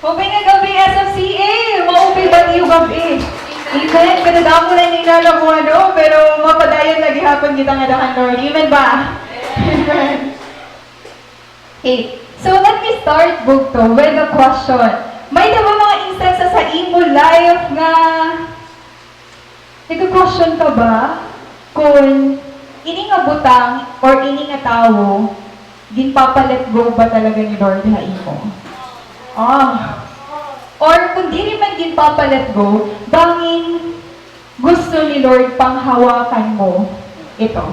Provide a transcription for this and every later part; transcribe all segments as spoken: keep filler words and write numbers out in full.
Maupay nga gab-i, S F C A! Maupay ba it iyo gab-i? Amen. Kadadamo na ini nga alam mo, ano, pero mapadayon la gihapon kita ngada kan Lord. Amen ba? Amen. Okay. So, let me start, bugto, with a question. May-ada ba mga instances sa imo life nga nagka-question ka ba kon ini nga butang or ini nga tawo, ginpapa-let go ba talaga ni Lord ha imo? Ah. Or kon diri man ginpapa-let go, bangin gusto ni Lord panghawakan mo ito?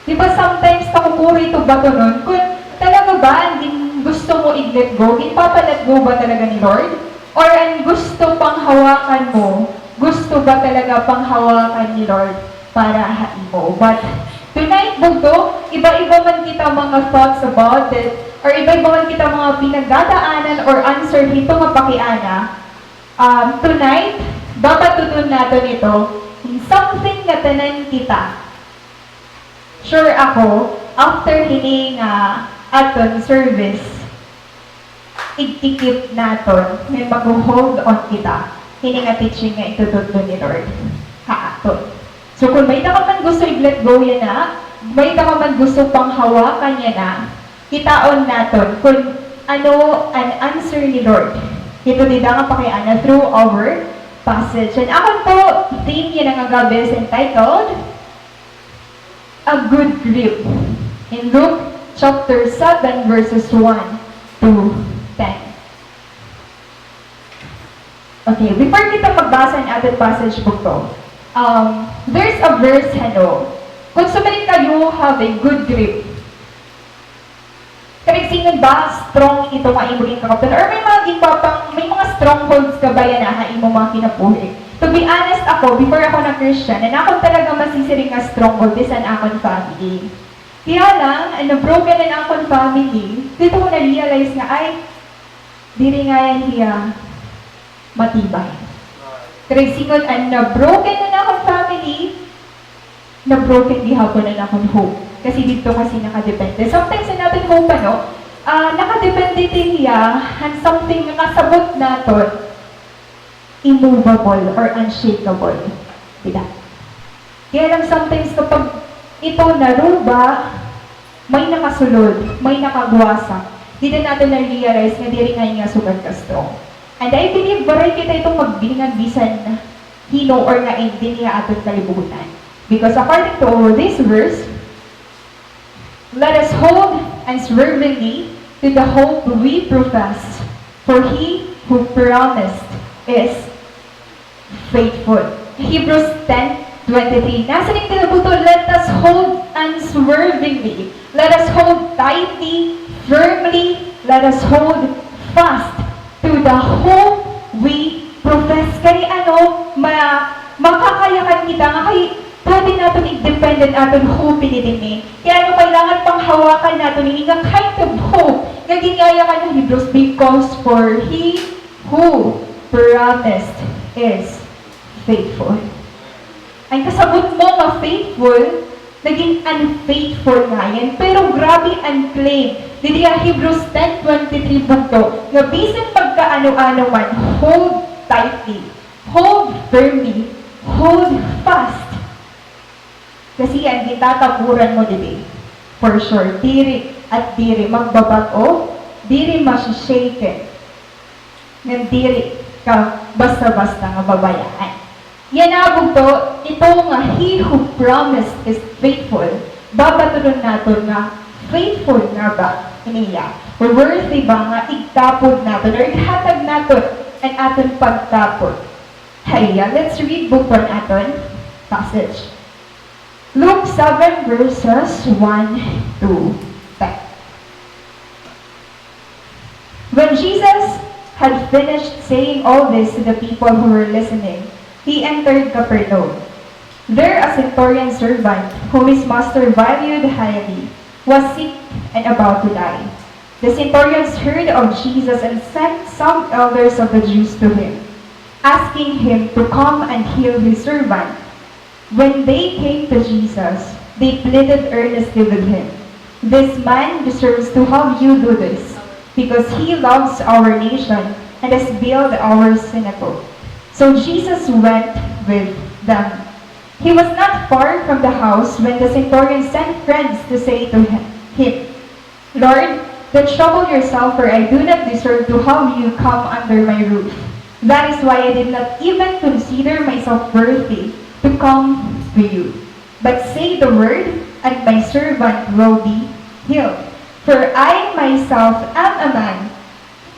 Di ba sometimes nakukuri ito batonon kon talaga ba an gin-, gusto mo i-let go, ginpapa-let go ba talaga ni Lord? Or an gusto panghawakan mo, gusto ba talaga panghawakan ni Lord para ha imo? But tonight, bugto, iba-iba man kita mga thoughts about it, or iba-iba man kita mga pinagdadaanan or answer hito nga pakiana, um, tonight, babatonon naton ito in something nga tanan kita, sure ako, after hini nga aton service, igtikip naton nga magho-hold on kita hini nga teaching nga itutudlo ni Lord ha aton. So, kon may-ada ka man gusto i-let go yana, may-ada ka man gusto panghawakan yana, kitaon naton kon ano an answer ni Lord hito dida nga pakiana through our passage. An akon po theme yana nga gab-i is entitled, A good grip. In Luke chapter seven, verses one to ten. Okay, before kita magbasa han aton passage, bugto, um, there's a verse, ano, kung somebody ka, you have a good grip. Karuyag sidngon ba, strong ito nga imo ginkakaptan? Or may mga ginpapang-, may mga strongholds ka ba yana ha imo mga kinabuhi? To be honest ako, before ako nag-Christian, an akon talaga masisiring nga stronghold is an akon family. Kaya lang, an na-broken an akon family, didto ko na-realize nga, ay, diri ngay-an hiya matibay. Karuyag sidngon, an na-broken an akon family, na-broken gihapon an akon hope. Kasi didto kasi nakadepende. Sometimes an aton hope, ano, ah, nakadepende hiya han something nga kasabot naton immovable or unshakable. Dida. Kaya lang sometimes kapag ito naruba, may nakasulod, may nakagwasak. Dida naton na-realize nga diri ngay-an nga sugad ka strong. And I believe, waray kita ito magbilingan bisan hin-o or ngain dinhi ha aton kalibutan. Because according to this verse, let us hold unswervingly to the hope we profess, for he who promised is faithful. Hebrews ten twenty-three. Nasiring dida, bugto, let us hold unswervingly. Let us hold tightly, firmly. Let us hold fast to the hope we profess. Kay ano, ma-, makakayakan kita nga kay pwede naton i-depend an aton hope ini dinhi. Kay ano, kailangan panghawakan naton ini nga kind of hope nga ginyayakan han Hebrews, because for he who promised is faithful. An kasabot mo nga faithful, naging unfaithful ngayan. Pero grabe an claim didi ha Hebrews ten twenty-three, bugto, nga bisan magkaano-ano man, hold tightly, hold firmly, hold fast. Kasi an gintataburan mo didi, for sure, diri at diri magbabag-o, diri masha-shaken, ngan diri ka basta-basta nga babayaan. Yana, bugto, ito nga he who promised is faithful, babatonon naton nga faithful nga ba ini hiya, worthy ba nga igtapod naton or ighatag naton an aton pagtapod ha iya. Let's read, bugto, an aton passage. Luke seven, verses one to ten. When Jesus had finished saying all this to the people who were listening, he entered Capernaum. There a centurion's servant, whom his master valued highly, was sick and about to die. The centurion heard of Jesus and sent some elders of the Jews to him, asking him to come and heal his servant. When they came to Jesus, they pleaded earnestly with him, "This man deserves to have you do this, because he loves our nation and has built our synagogue." So Jesus went with them. He was not far from the house when the centurion sent friends to say to him, "Lord, don't trouble yourself, for I do not deserve to have you come under my roof. That is why I did not even consider myself worthy to come to you. But say the word, and my servant will be healed. For I myself am a man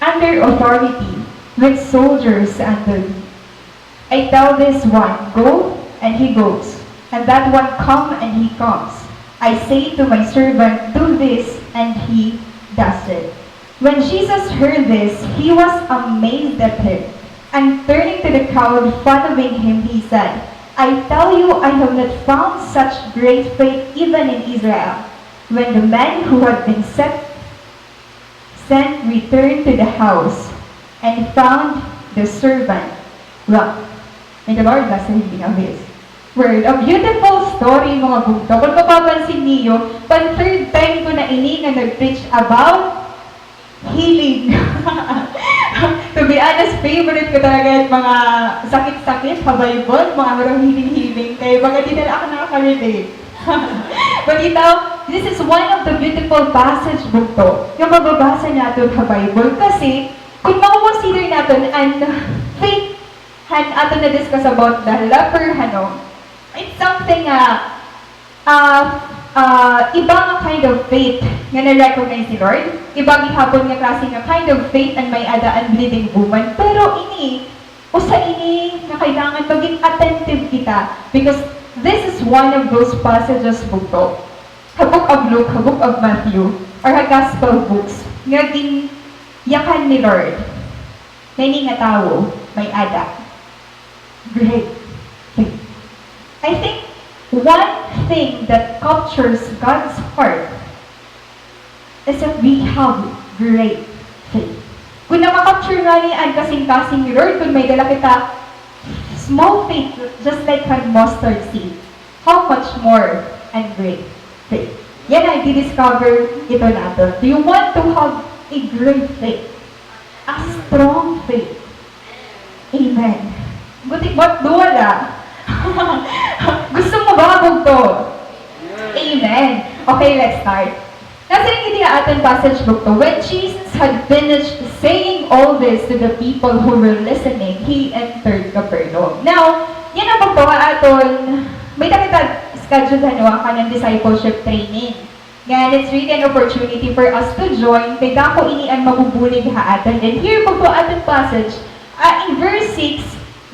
under authority, with soldiers under me. I tell this one, 'Go,' and he goes, and that one, 'Come,' and he comes. I say to my servant, 'Do this,' and he does it." When Jesus heard this, he was amazed at him, and turning to the crowd following him, he said, "I tell you, I have not found such great faith even in Israel." When the man who had been set sent returned to the house and found the servant well. May the Lord bless the reading of His word. A beautiful story, mga bugto. Kung mapapansin niyo, pan third time ko na ini nga nag-preach about healing. To be honest, favorite ko talaga yung mga sakit-sakit ha Bible, mga harong healing-healing. Kaya baga di na ako nakaka-relate. But you know, this is one of the beautiful passage, bugto, nga mababasa naton ha Bible. Kasi, kung mako-consider naton an faith han aton na-discuss about the leper, ano, it's something nga, ah, ah, iba nga kind of faith nga na-recognize ni Lord. Iba gihapon nga klase nga kind of faith an may-ada an bleeding woman. Pero ini, usa ini nga kailangan maging attentive kita, because this is one of those passages, bugto, ha Book of Luke, ha Book of Matthew, or ha Gospel books, nga ginyakan ni Lord na ini nga tawo may-ada great faith. I think one thing that captures God's heart is that we have great faith. Kung naka-capture ngani an kasingkasing ni Lord, kung may dala kita small faith, just like an mustard seed, how much more an great faith? Yana, i-discover ito naton. Do you want to have a great faith? A strong faith. Amen. Guti, ba't duwala? Gusto mo ba, bugto? Amen. Okay, let's start. Nasiring ini ha aton passage, bugto, "When Jesus had finished saying all this to the people who were listening, he entered Capernaum." Now, yana, bugto, ha aton, may-ada kita schedule, ano, kanan discipleship training. Ngan, it's really an opportunity for us to join, kay dako ini an mabubulig ha aton. And here, bugto, aton passage, ah, in verse six,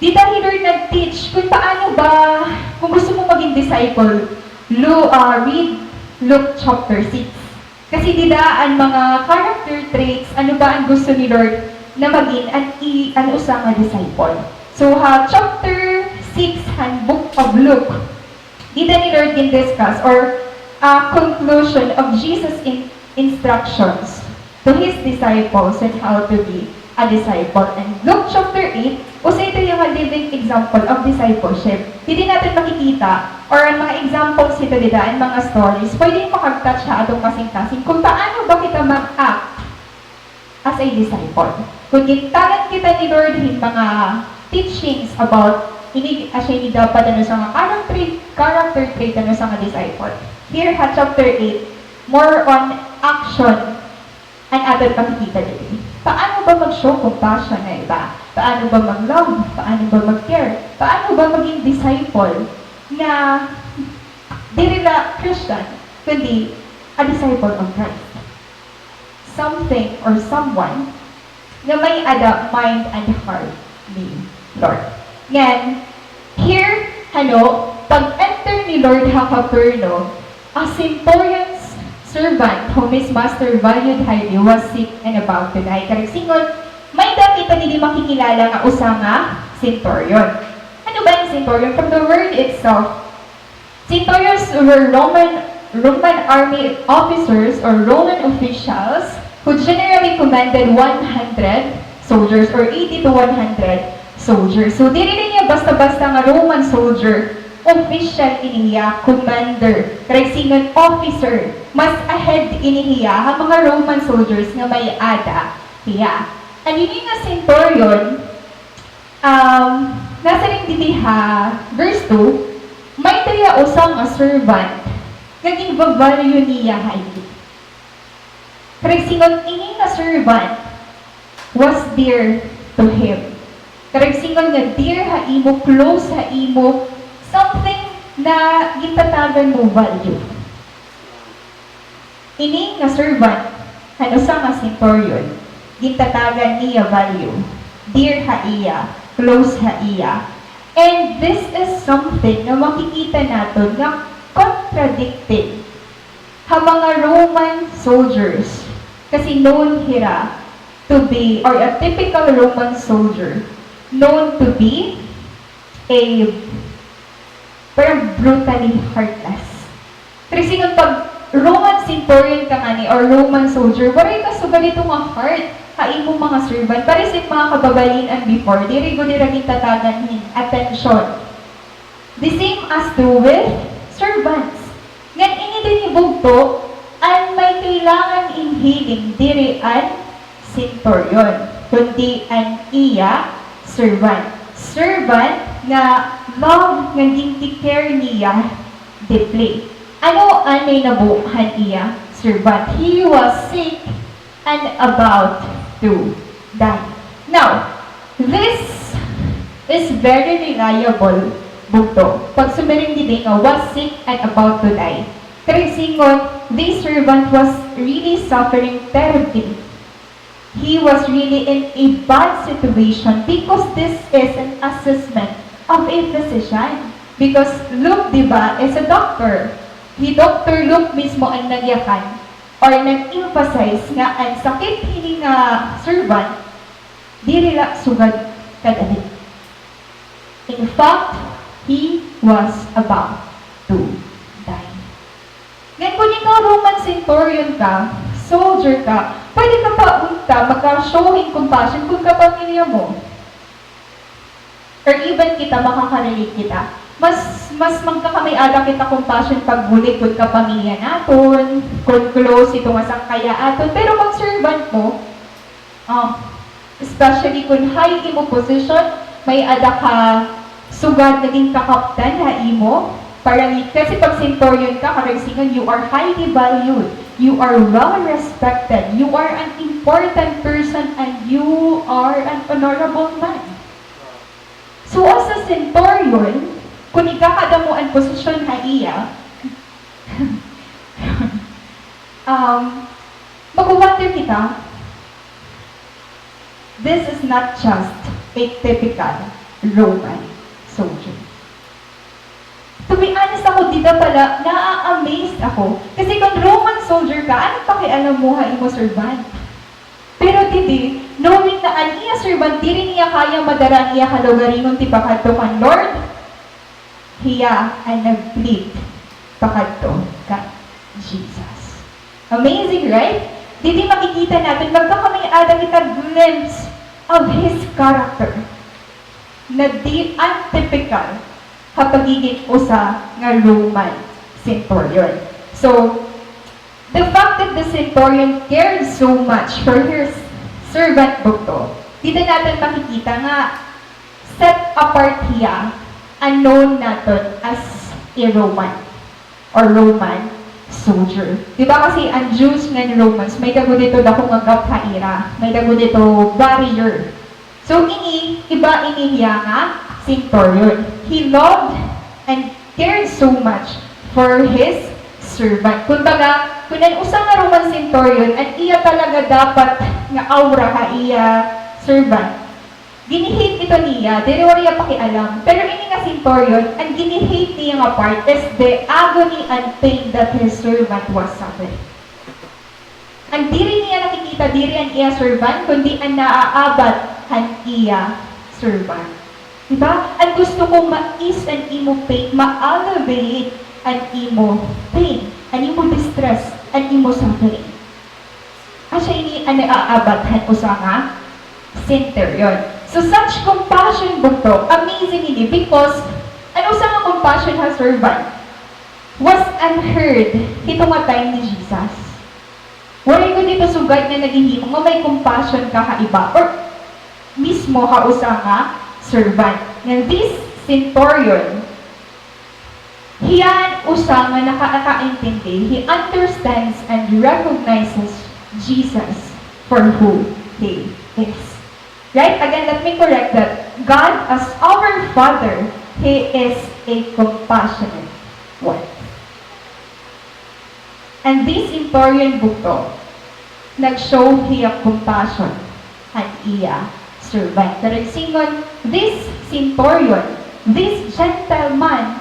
dida hi Lord nag-teach kung paano ba, kung gusto mo maging disciple, Lu-, ah, read Luke chapter six. Kasi dida an mga character traits, ano ba an gusto ni Lord na maging an i-, an usa nga disciple. So, ha chapter six han Book of Luke, dida ni Lord gin-discuss or, ah, conclusion of Jesus' in-, instructions to his disciples on how to be a disciple. And Luke chapter eight, usa ito nga living example of discipleship. Didi naton makikita, or an mga examples hito dida, an mga stories, pwede makag-touch ha aton kasingkasing kung paano ba kita mag-act as a disciple. Kung gintagan kita ni Lord hin mga teachings about ini, asya ini dapat an usa nga character, character trait an usa nga disciple. Here ha chapter eight, more on action an aton makikita didi. Paano ba mag-show compassion ha iba? Paano ba mag-love? Paano ba mag-care? Paano ba maging disciple nga diri la Christian, kundi a disciple of Christ? Something or someone nga may-ada mind and heart ni Lord. Ngan, here, ano, pag-enter ni Lord ha Capernaum, a centurion's servant whom his master valued highly was sick and about to die. Karuyag sidngon, may-ada kita didi makikilala nga usa nga centurion. Ano ba an centurion? From the word itself, centurions were Roman, Roman army officers or Roman officials who generally commanded one hundred soldiers or eighty to one hundred soldiers. So, diri niya basta-basta nga Roman soldier official ini hiya, commander, karuyag sidngon officer, mas ahead ini hiya ha mga Roman soldiers nga may-ada hiya. An ini nga centurion, um, nasiring didi ha verse two, may-ada hiya usa nga servant nga ginva-value niya highly. Karuyag sidngon, ini nga servant was dear to him. Karuyag sidngon nga dear ha imo, close ha imo, something na gintatagan mo value. Ini nga servant, han usa nga centurion, gintatagan niya value, dear ha iya, close ha iya. And this is something na makikita naton nga contradicting ha mga Roman soldiers, kasi known hira to be, or a typical Roman soldier, known to be a parang brutally heartless. Karuyag sidngon pag Roman centurion ka ngani or Roman soldier, waray ka sugad hito nga heart ha imo mga servant. Pareho it mga kababayin-an before, diri gud hira gintatagan hin atensyon. The same as do with servants. Ngan ini dinhi bugto, an may kailangan hin healing diri an centurion, kundi an iya servant. Servant nga love, nga gin-take care niya deeply. Ano an nahinabo han iya servant? He was sick and about to die. Now, this is very reliable bugto. Pag sumiring didi nga was sick and about to die. Karuyag sidngon, this servant was really suffering terribly. He was really in a bad situation because this is an assessment of a physician. Because Luke, di ba, is a doctor. Hi Doctor Luke mismo an nagyakan or nag-emphasize nga an sakit hini nga servant diri la sugad kadali. In fact, he was about to die. Ngan kon ikaw Roman centurion ka, soldier ka, pwede ka pa unta maka-show hin compassion kon kapamilya mo. Or even kita, makaka-relate kita. Mas, mas magkakamay-ada kita compassion pagbulig kon kapamilya naton, kon close ito nga sangkaya aton. Pero kon servant mo, oh, especially kon high imo position, may-ada ka sugad nga ginkakaptan ha imo. Parang, kasi pag centurion ka, karuyag sidngon, you are highly valued. You are well respected. You are an important person and you are an honorable man. So, as a centurion, kon ikakada mo an posisyon ha iya, um, mag-wonder kita, this is not just a typical Roman soldier. To be honest, ako, dida pa la, naa-amaze ako. Kasi kon Roman soldier ka, ano pakialam mo ha imo servant? Pero didi, knowing na an iya servant, diri niya kaya madara an iya kalugaringon tipakadto kan Lord, hiya an nag-plead pakadto kan Jesus. Amazing, right? Didi makikita naton, magkakamay-ada kita glimpse of his character na di untypical ha pagigin usa nga Roman centurion. So, the fact that the centurion cared so much for her s-, servant bugto, dida naton makikita nga set apart hiya and known naton as a Roman or Roman soldier. Di ba kasi an Jews ngan Romans, may-ada gud ito dako nga gap ha ira. May-ada gud ito barrier. So, ini, iba ini hiya nga centurion. He loved and cared so much for his servant. Kumbaga, kon an usa nga Roman centurion, an iya talaga dapat nga aura ha iya servant, gini-hate ito niya, diri waray hiya pakialam. Pero ini nga centurion, an gini-hate niya nga part is the agony and pain that his servant was suffering. An diri niya nakikita diri an iya servant, kundi an naaabat han iya servant. Di ba? An gusto ko ma-ease an imo pain, ma-alleviate an imo pain, an imo distress, an imo suffering. Asya ini an naaabat han usa nga centurion. So such compassion bugto, amazing ini because An usa nga compassion ha servant was unheard hito nga time ni Jesus. Waray gud ito sugad nga naghihimo nga may compassion ka ha iba or mismo ha usa nga servant. Nga this centurion, hiya an usa nga nakakaintindi, he understands and recognizes Jesus for who he is. Right? Again, let me correct that. God as our Father, He is a compassionate one. And this centurion bugto, nag-show hiya compassion han iya servant. Karuyag sidngon, this centurion, this gentleman,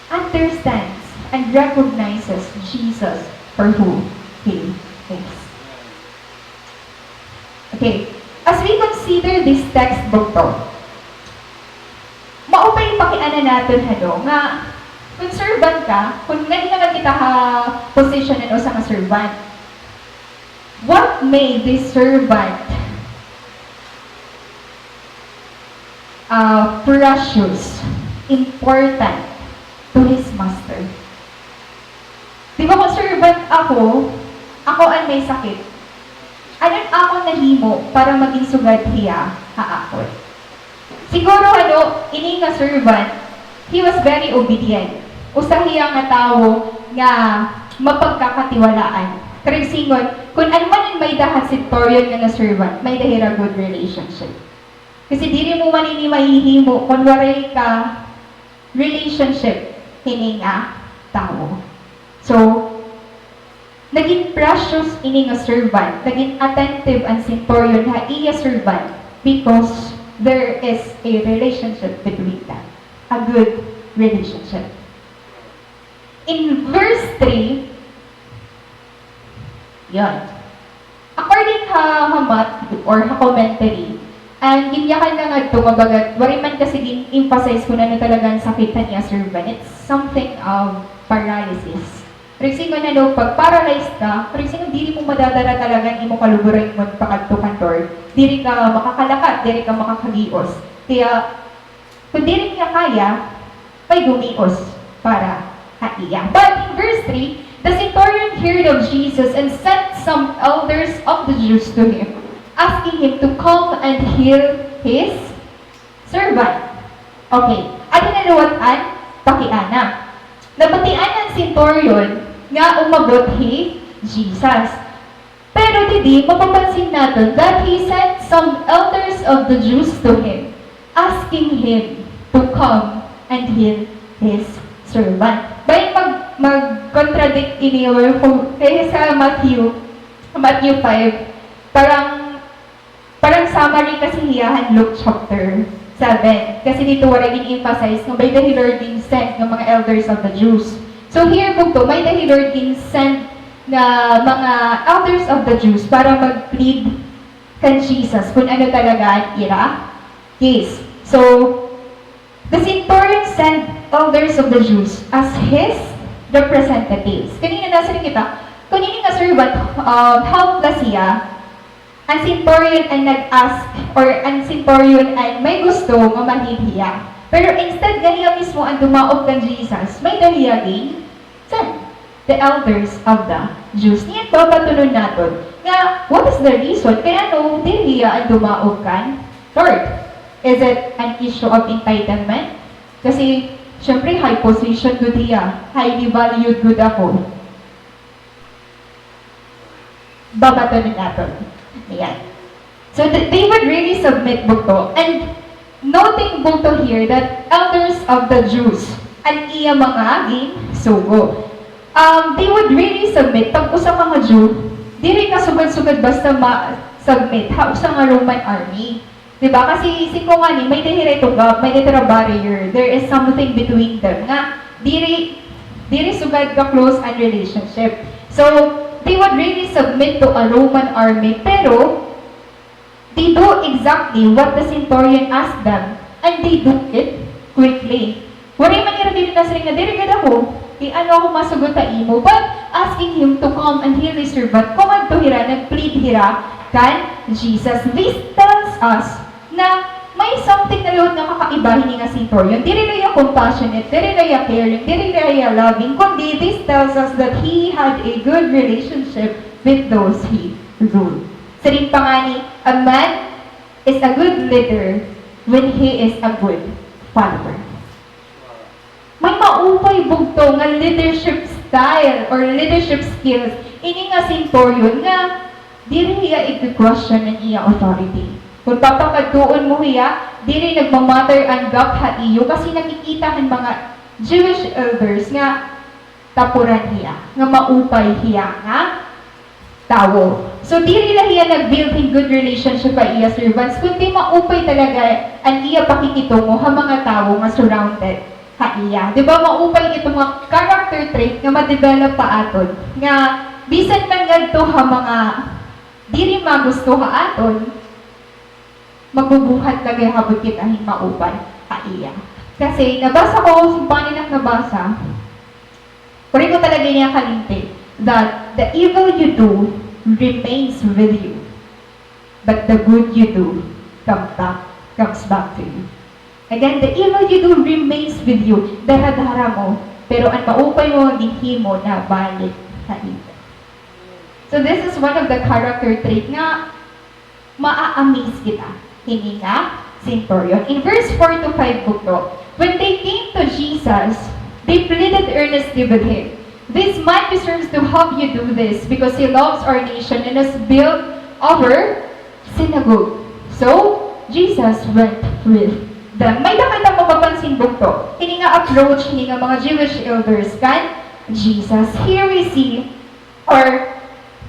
understands and recognizes Jesus for who He is. Okay. As we consider this text, bugto, maupay pakiana naton, hano, nga kon servant ka, kon nganhi naman kita ha position han usa nga servant, what made this servant, uh, precious, important to his master? Di ba, kon servant ako, ako an may sakit. Ano an akon nahimo para maging sugad hiya ha akon? Siguro, ano, ini nga servant, he was very obedient. Usa hiya nga tawo nga mapagkakatiwalaan. Karuyag sidngon, kon ano man an may-ada ha centurion nga, nga servant, may-ada hira good relationship. Kasi diri mo man ini mahihimo kon waray ka relationship hini nga tawo. So, nagin precious ini nga servant, nagin attentive an centurion ha iya servant because there is a relationship between them, a good relationship. In verse three, yun. According ha, ha Matthew or ha commentary, an ginyakan nga ngadto nga baga, waray man kasi gin-emphasize kon ano talaga an sakit han iya servant. It's something of paralysis. Pero sidngon, ano, pag paralyzed ka, pero sidngon, diri mo madadara talaga an imo kaluburan ngon pakadto kan Lord. Diri ka makakalakat, diri ka makakagios. Kaya, kon diri niya kaya, may gumios para ha iya. But in verse three, the centurion heard of Jesus and sent some elders of the Jews to him, asking him to come and heal his servant. Okay. Aton na liwat an pakiana. Nabatian an centurion nga umabot hi Jesus. Pero didi, mapapansin naton that he sent some elders of the Jews to him, asking him to come and heal his servant. Bangin mag-, mag-contradict ini or kay sa Matthew, Matthew five, parang, parang summary kasi hiya han Luke chapter seven. Kasi didto waray gin-emphasize nga may-ada hi Lord gin-send nga mga elders of the Jews. So here bugto, may-ada hi Lord gin-send nga mga elders of the Jews para mag-plead kan Jesus kon ano talaga an ira case. So, the centurion sent elders of the Jews as his representatives. Kanina nasiring kita, kon ini nga servant, um, helpless hiya, an centurion an nag-ask, or an centurion an may gusto nga ma-heal hiya. Pero instead nga hiya mismo an dumaog kan Jesus, may-ada hiya gin-send the elders of the Jews. Niyan babatonon naton nga, what is the reason kay ano diri hiya an dumaog kan Lord? Is it an issue of entitlement? Kasi, syempre, high position gud hiya, highly valued gud ako. Babatonon naton. Ayan. So th-, they would really submit, bugto. And noting, bugto, here that elders of the Jews an iya mga ginsugo. Um, they would really submit, pag usa ka nga Jew, diri ka sugad-sugad basta ma-submit ha usa nga Roman army. Di ba? Kasi sidngon ngani, may-ada hira ito gap, may-ada hira barrier. There is something between them nga diri, diri sugad ka close an relationship. So, they would really submit to a Roman army, pero they do exactly what the centurion asked them, and they do it quickly. Waray man hira diri nasiring nga, "Diri gad ako, kay ano ako masugot ha imo?" But asking him to come and heal his servant, kumadto hira, nag-plead hira kan Jesus. This tells us na May something na liwat nga kakaiba hini nga centurion. Diri la hiya compassionate, diri la hiya caring, diri la hiya loving, kundi this tells us that he had a good relationship with those he ruled. Siring pa ngani, a man is a good leader when he is a good follower. May maupay bugto nga leadership style or leadership skills ini nga centurion nga diri hiya igke-question an iya authority. Kon papakadtuon mo hiya, diri nagma-matter an gap ha iyo kasi nakikita han mga Jewish elders nga tapuran hiya, nga maupay hiya nga tawo. So, diri la hiya nag-build hin good relationship ha iya servants, kundi maupay talaga an iya pakikitungo ha mga tawo nga surrounded ha iya. Di ba, maupay ito nga character trait nga ma-develop pa aton, nga bisan man ngadto ha mga diri magusto ha aton, magbubuhat la gihapon kita hin maupay ha iya. Kasi nabasa ko, simbahan ak nabasa, waray ko talaga niya kalimti, that the evil you do remains with you, but the good you do come back, comes back to you. Again, the evil you do remains with you. Dara-dara mo, pero an maupay mo nga ginhimo nabalik ha imo. So this is one of the character trait nga maa-amaze kita hini nga centurion. In verse four to five bugto, when they came to Jesus, they pleaded earnestly with him, "This man deserves to have you do this because he loves our nation and has built our synagogue." So, Jesus went with them. May-ada kita mapapansin bugto hini nga approach hini nga mga Jewish elders kan Jesus. Here we see or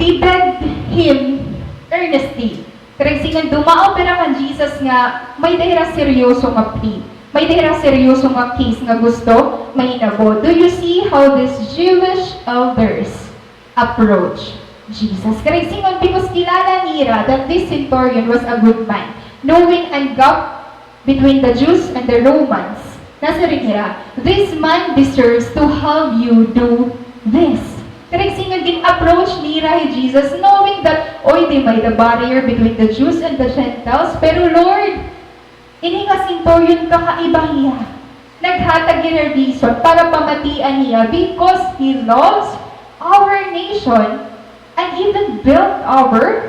they begged him earnestly. Karuyag sidngon, dumaop hira kan Jesus nga may-ada hira seryoso nga plea. May-ada hira seryoso nga case nga gusto mahinabo. Do you see how these Jewish elders approach Jesus? Karuyag sidngon, because kilala nira that this centurion was a good man. Knowing an gap between the Jews and the Romans, nasiring hira, "This man deserves to have you do this." Karuyag sidngon, gin-approach nira hi Jesus, knowing that, oy, di may-ada barrier between the Jews and the Gentiles, pero Lord, ini nga centurion kakaiba hiya. Naghatag hiya hin reason para pamatian hiya because he loves our nation and even built our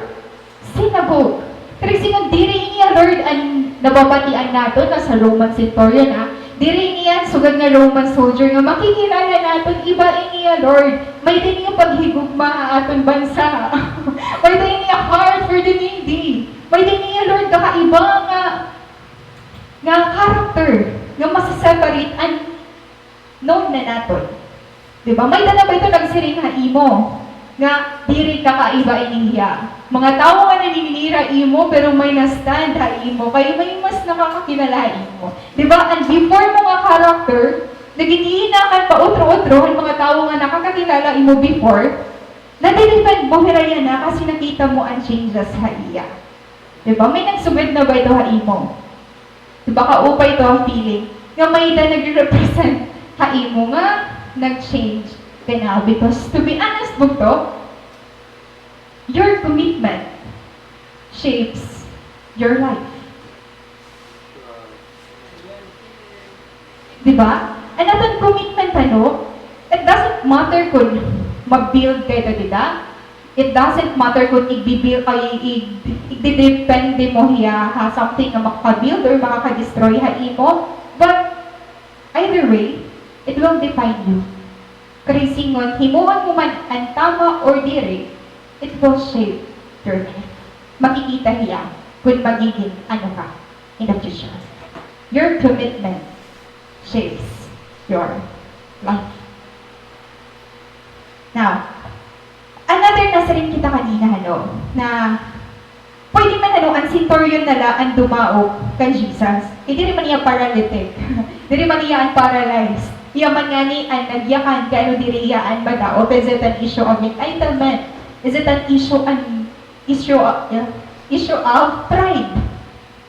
synagogue. Karuyag sidngon, diri ini, Lord, an nababatian naton nga sa Roman centurion, ha. Diri ini an sugad nga Roman soldier nga makikilala naton, iba ini, Lord. May-ada ini paghigugma ha aton bansa. May-ada ini heart for the needy. May-ada ini, Lord, kakaiba nga, nga character nga masa-separate an known na naton. Di ba? May-ada na ba ito nagsiring ha imo nga diri kakaiba ini hiya? Mga tawo nga naninira imo, pero may na-stand ha imo, kay may mas nakakakilala ha imo. Di ba? And before mo nga character, nagin-iina ka pa utro-utro han mga tawo nga nakakakilala imo before, nadiripan mo hira yana kasi nakita mo an changes ha iya. Di ba? May nagsugad na ba ito ha imo? Di ba, kaupay ito an feeling nga may-ada nagre-represent ha imo nga nag-change ka na? Because to be honest, bugto, your commitment shapes your life. Di ba? An aton commitment, ano, it doesn't matter kon mag-build ka dida, dida. It doesn't matter kon igbi-build, ay, ig-, igdidepende mo hiya ha something nga makaka-build or makaka-destroy ha imo. But either way, it will define you. Karuyag sidngon, himuon mo man an tama or diri, it will shape your life. Makikita hiya kon magiging ano ka in the future. Your commitment shapes your life. Now, another, nasiring kita kanina, ano, na pwede man, ano, an centurion na la an dumaop kan Jesus. Eh, diri man hiya paralytic. Diri man hiya an paralyzed. Hiya man ngani an nagyakan, kay ano diri hiya an madaop. Is it an issue of entitlement? Is it an issue, an issue, uh, issue of pride?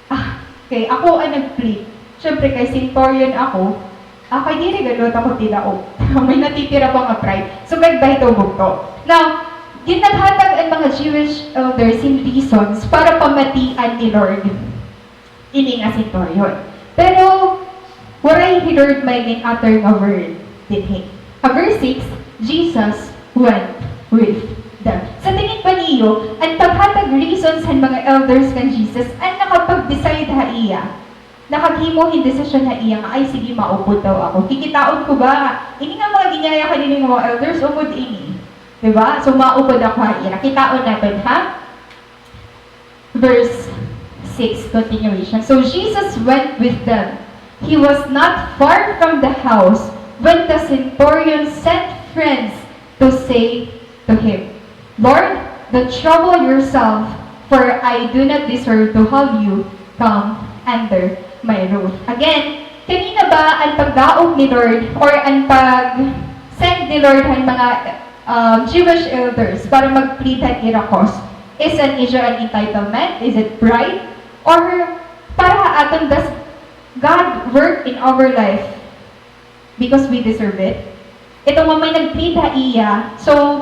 Ah, kay ako an nag-plead. Siyempre, kay centurion ako, ah, kay diri gad ako tidaop. May natitira pa nga pride. So, gad ba ito bugto? Now, ginhatag an mga Jewish elders hin reasons para pamatian ni Lord. ini nga centurion. Pero, waray hi Lord may gin-utter nga word dinhi. Ha verse six, Jesus went with them. Sa tingin ba niyo, an paghatag reasons han mga elders kan Jesus an nakapag-decide ha iya? Nakaghimo hin desisyon ha iya nga, "Ay, sige, maupod daw ako. Kikitaon ko ba? Ini nga mga ginyayakan ini nga mga elders, upod ini." Di ba? So, maupod ako ha iya. Kitaon naton, ha? Verse six, continuation. So Jesus went with them. He was not far from the house when the centurion sent friends to say to him, "Lord, don't trouble yourself, for I do not deserve to have you come under my roof." Again, kanina ba an pagdaog ni Lord or an pag-send ni Lord han mga um, Jewish elders para mag-plead han ira cause is an issue an entitlement? Is it pride? Or para ha aton, does God work in our life because we deserve it? Ito nga may nag-plead ha iya, so,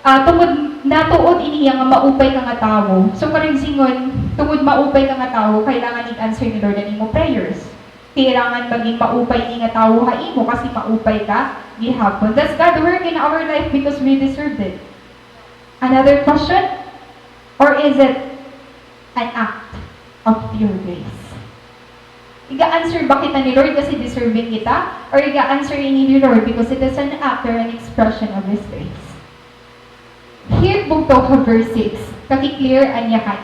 ah, tungod natuod ini iya nga maupay ka nga tawo. So, karuyag sidngon, tungod maupay ka nga tawo, kailangan i-answer ni Lord an imo prayers. Kailangan magin maupay ini nga tawo ha imo kasi maupay ka gihapon. Does God work in our life because we deserve it? Another question? Or is it an act of pure grace? Iga-answer ba kita ni Lord kasi deserving kita? Or iga-answer ini ni Lord because it is an act or an expression of His grace? Here, bugto ha verse six, kaki-clear an yakan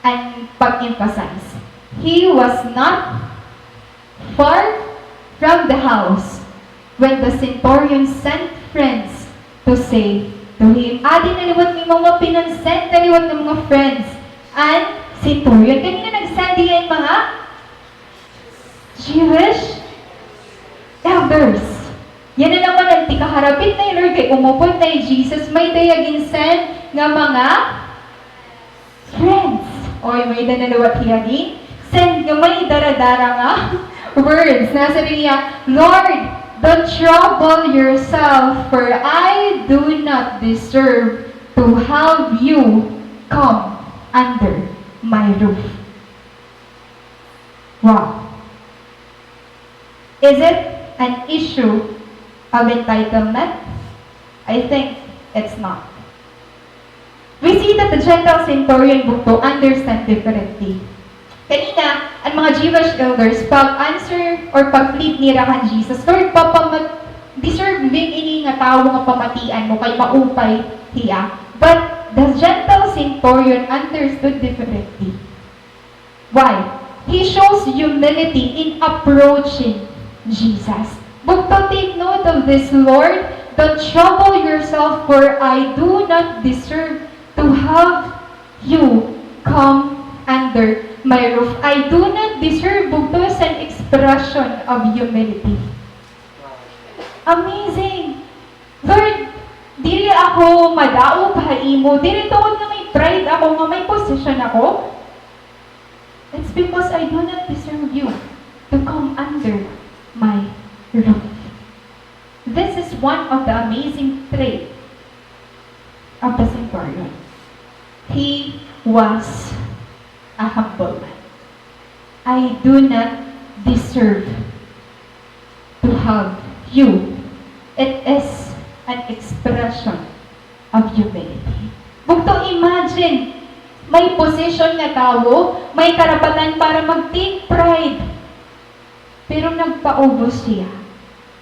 an pag-emphasize. He was not far from the house when the centurion sent friends to say to him. Adi na liwat may mga pinan-send na liwat nga mga friends an centurion. Kanina nag-send hiya hin mga Jewish elders. Yana naman an tikaharapit na hi Lord kay umupod na hi Jesus, may-ada hiya gin-send nga mga friends. Oy, may-ada na liwat hiya gin-send nga may dara-dara nga words. Nasiring hiya, "Lord, don't trouble yourself, for I do not deserve to have you come under my roof." Wow. Is it an issue of entitlement? I think it's not. We see that the Gentile centurion, bugto, understand differently. Kanina, an mga Jewish elders, pag-answer or pag-plead nira kan Jesus, "Lord, papamat-, deserving ini nga tawo nga pamatian mo kay maupay hiya." But the Gentile centurion understood differently. Why? He shows humility in approaching Jesus. Bugto, take note of this, "Lord, don't trouble yourself, for I do not deserve to have you come under my roof." "I do not deserve," bugto, is an expression of humility. Amazing! "Lord, diri ako madaog ha imo, diri tungod nga may pride ako, nga may posisyon ako. It's because I do not deserve you to come under my roof." This is one of the amazing trait of the centurion. He was a humble man. "I do not deserve to have you." It is an expression of humility. Bugto, imagine, may posisyon nga tawo, may karapatan para mag-take pride. Pero nagpaubos siya.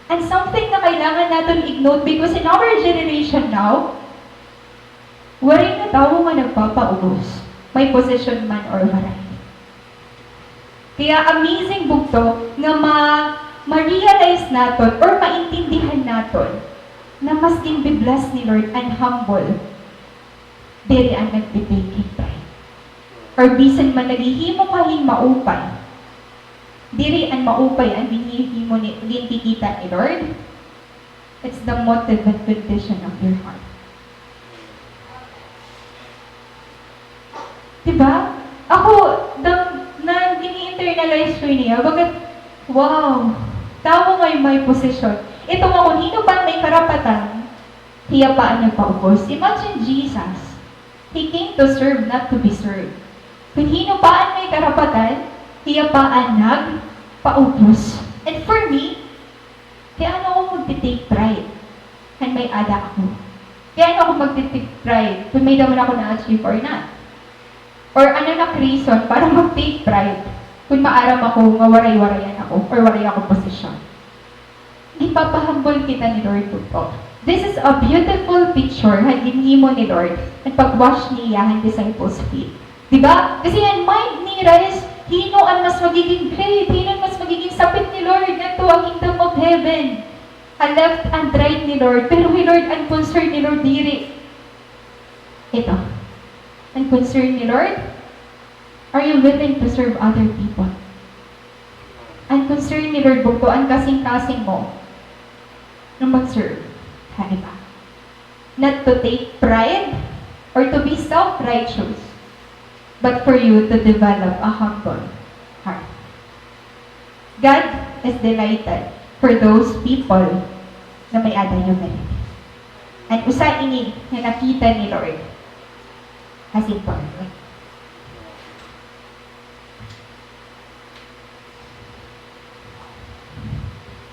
And something na kailangan naton i-note, because in our generation now, waray na tawo nga nagpapaubos, may posisyon man or waray. Kaya amazing, bugto, nga ma-, ma-realize naton or maintindihan naton na mas ginbi-bless ni Lord an humble diri an nagtitake hin pride. Or bisan man naghihimo ka hin maupay, diri an maupay an ginhihimo ni, gintikita ni Lord. It's the motive and condition of your heart. Di ba? Ako, dam-, na, ini-internalize ko niya. Bagat, wow, tawo ngay may posisyon. Ito nga kon hin-o pa an may karapatan, hiya pa an nagpaubos. Imagine Jesus. He came to serve, not to be served. Kun hin-o pa an may karapatan, hiya pa an nagpaubos. And for me, kay ano ako magti-take pride han may-ada ako? Kay ano ako magti-take pride kun may-ada man ako na-achieve or not? Or ano nak reason para mag-take pride kun maaram ako nga waray-warayan ako or waray ako posisyon? Ginpapahambol kita ni Lord bugto. This is a beautiful picture han ginhimo ni Lord, an pag-wash niya han disciples' feet. Di ba? Kasi an mind nira is, hin-o an mas magiging great, hin-o an mas magiging sapit ni Lord ngadto ha kingdom of heaven. Ha left and right ni Lord, pero hi Lord, an concern ni Lord diri. Ito. An concern ni Lord, are you willing to serve other people? An concern ni Lord bugto, an kasingkasing mo nga mag-serve ha iba. Not to take pride or to be self-righteous, but for you to develop a humble heart. God is delighted for those people na may-ada humility. An usa ini nga nakita ni Lord ha centurion.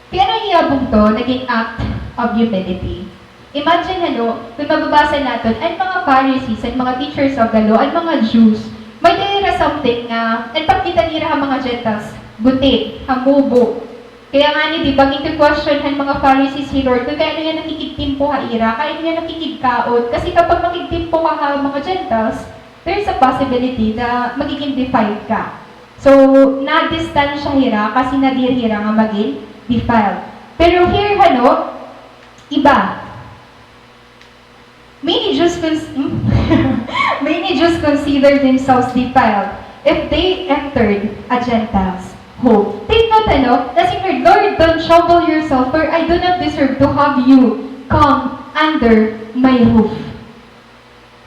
Kay ano hiya bugto naging act of humility? Imagine, hano, kun mababasa naton, an mga Pharisees, an mga teachers of the law, an mga Jews, may-ada hira something nga, an pagkita nira ha mga Gentiles, guti, hangubo. Kaya ngani, di ba, ginke-question han mga Pharisees hi Lord, kun kay ano hiya nakikigtimpo ha ira, kay ano hiya nakikigkaon. Kasi kapag makigtimpo ka ha mga Gentiles, there's a possibility na magiging defiled ka. So, nadistansya hira kasi nadir hira nga maging defiled. Pero here, hano, iba. Many Jews cons-, hmm? Many Jews consider themselves defiled if they entered a Gentile's home. Take note, ano, na si Lord, "Lord, don't trouble yourself, for I do not deserve to have you come under my roof."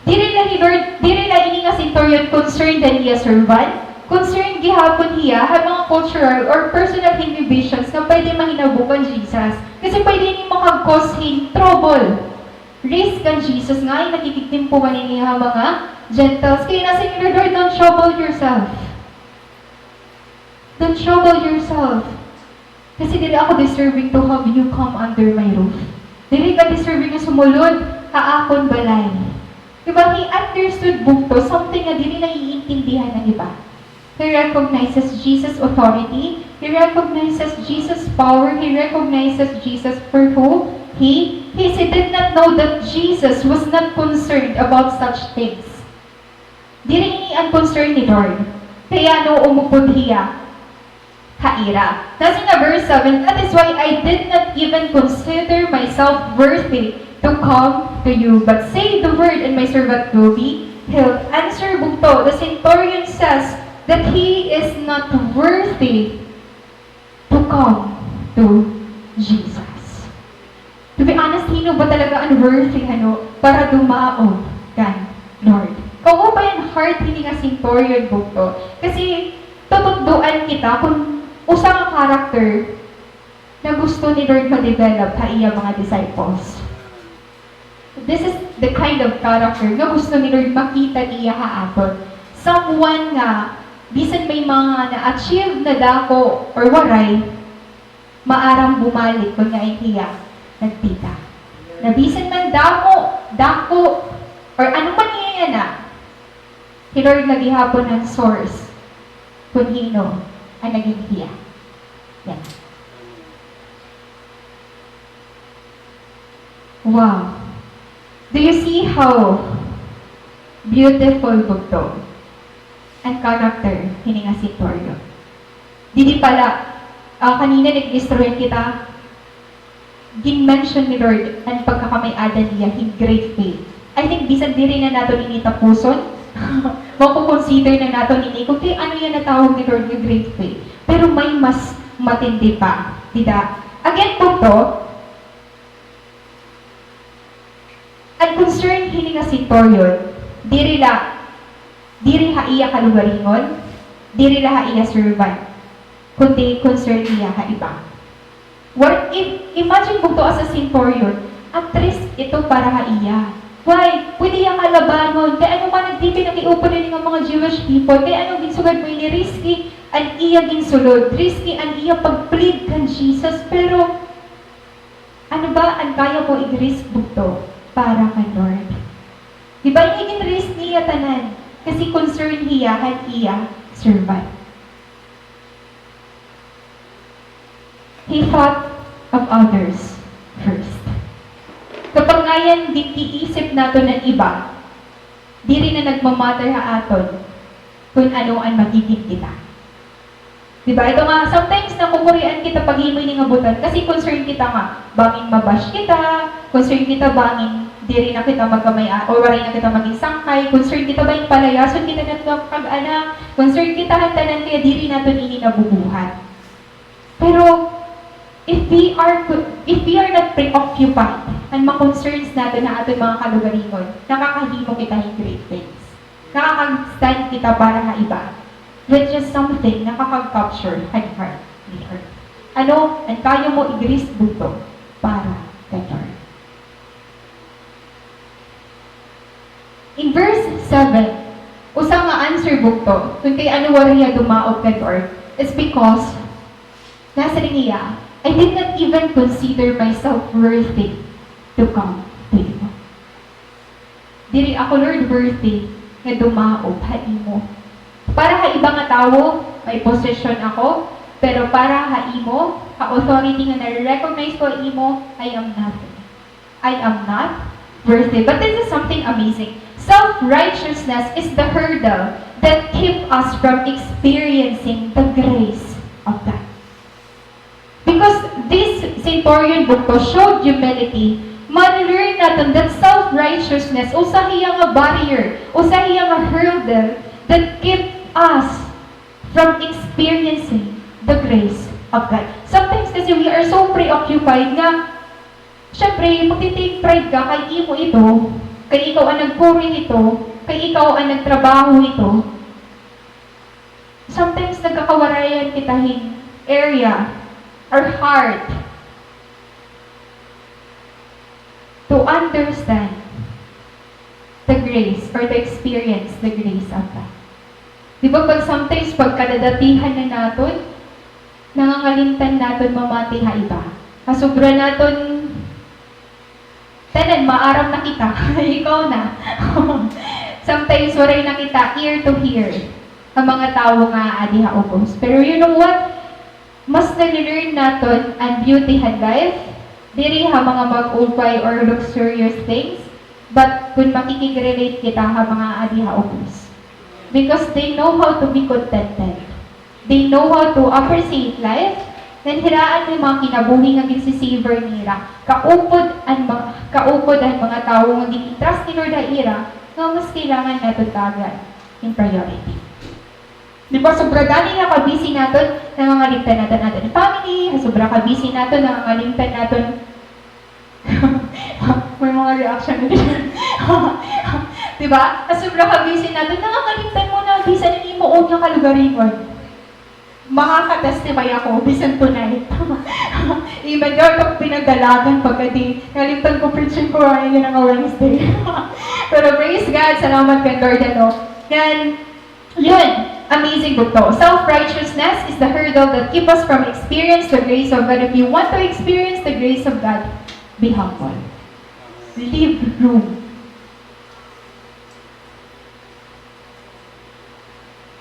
Diri la hi Lord, diri la ini nga centurion concerned han iya servant, concerned gihapon hiya ha mga cultural or personal inhibitions nga pwede mahinabo kan Jesus. Kasi pwede ini makag-cause hin trouble. Risk kan Jesus nga, ay, nakikigtimpo man ini ha mga Gentiles. Kaya nasiring hi Lord, "Don't trouble yourself. Don't trouble yourself. Kasi diri ako deserving to have you come under my roof." Diri ka deserving nga sumulod ha akon balay. Di ba? He understood bugto, something nga diri naiintindihan ng iba. He recognizes Jesus' authority. He recognizes Jesus' power. He recognizes Jesus for who he is. He did not know that Jesus was not concerned about such things. Diri ini an concern ni Lord. Kay ano umupod hiya ha ira. Nasiring ha verse seven, "That is why I did not even consider myself worthy to come to you, but say the word and my servant will be healed." Answer bugto, the centurion says that he is not worthy to come to Jesus. To be honest, hin-o ba talaga an worthy, ano, para dumaog kan Lord? Kaupay an heart hini nga centurion bugto. Kasi tututdoan kita kun usa nga character nga gusto ni Lord ma-develop ha iya mga disciples. This is the kind of character nga gusto ni Lord makita niya ha aton. Someone nga, bisan may mga na-achieve na dako or waray, maaram bumalik kon ngan hiya nagkita. Na bisan man damo, dako, or ano man hiya yana, hi Lord na gihapon an source kon hin-o an naging hiya. Yana. Wow. Do you see how beautiful bugto an character hini nga centurion? Didi pa la, ah, kanina nag-istorya kita, gin-mention ni Lord an pagkakamay-ada niya hin great faith. I think bisan diri na naton ini tapuson, mako-consider na naton ini kon kay ano yana natawag ni Lord nga great faith. Pero may mas matindi pa, dida. Again, bugto, an concern hini nga centurion, diri la, diri ha iya kalugaringon, diri la ha iya servant, kundi concern niya ha iba. What if, imagine bugto as a centurion, at risk ito para ha iya. Why? Pwede hiya kalabanon. Kay ano ka nagtipi nakiupod ini nga mga Jewish people? Kay ano ginsugad mo ini? Risky an iya ginsulod. Risky an iya pag-plead kan Jesus. Pero, ano ba an kaya mo i-risk bugto para kan Lord? Di ba ini gin-risk niya tanan? Kasi concern hiya han iya servant. He thought of others first. Kapag ngayan gin-iisip naton an iba, diri na nagmamatter ha aton kun ano an magiging kita. Di ba? Ito nga, sometimes nakukurian kita paghimo ini nga butan kasi concern kita nga bangin ma-bash kita, concern kita bangin diri na kita magkamay-, or waray na kita maging sangkay, concern kita bangin palayason kita ngadto ha pag-anak, concern kita han tanan kaya diri naton ini nabubuhat. Pero if we are, if we are not preoccupied han mga concerns naton ha aton mga kalugaringon, nakakahimo kita hin great things. Nakakag-stand kita para ha iba, which is something nakakag-capture han heart ni Lord. Ano an kaya mo i-risk bugto para kan Lord? In verse seven, usa nga answer bugto kun kay ano waray hiya dumaop kan Lord, it's because nasiring hiya, "I did not even consider myself worthy to come to you." Diri ako, Lord, worthy nga dumaop ha imo. Para ha iba nga tawo, may posisyon ako, pero para ha imo, ha authority nga nare-recognize ko ha imo, I am nothing. I am not worthy. But this is something amazing. Self-righteousness is the hurdle that keep us from experiencing the grace of God. Because this centurion bugto showed humility, ma-learn naton that self-righteousness, usa hiya nga barrier, usa hiya nga hurdle that keep us from experiencing the grace of God. Sometimes kasi we are so preoccupied nga, syempre, magti-take pride ka kay imo ito, kay ikaw an nagpuri hito, kay ikaw an nagtrabaho hito. Sometimes nagkakawarayan kita hin area or heart to understand the grace or to experience the grace of God. Di ba pag sometimes pagkadadatihan na naton, nangangalimtan naton mamati ha iba. Kasobra naton Tanan, maaram na kita. Ikaw na. Sometimes, waray na kita ear to hear an mga tawo nga aadi ha ubos. Pero you know what? Mas nale-learn naton an beauty han life, diri ha mga mag-upay or luxurious things, but kun makikig-relate kita ha mga aadi ha ubos. Because they know how to be contented. They know how to appreciate life. Ngan hiraan may mga kinabuhi nga ginsisavor nira. Kaupod an mga, kaupod an mga tawo nga gin-entrust ni Lord ha ira nga mas kailangan naton tagan in priority. Di ba, sobra dani nga ka-busy naton, nangangalimtan naton aton family, sobra ka-busy naton, nangangalimtan naton May mga reaction na din. Di ba? Sa sobra ka busy naton, nakakalimtan mo na bisan an imo own nga kalugaringon. Makaka-testify ako, bisan tonight. Even though ako pinagdalagan pagkadi, nalimtan ko preaching ko, ay, yun nga Wednesday. Pero praise God, salamat kay Lord, ano. Yan, Yun, amazing bugto. Self-righteousness is the hurdle that keep us from experience the grace of God. If you want to experience the grace of God, be humble. Leave room.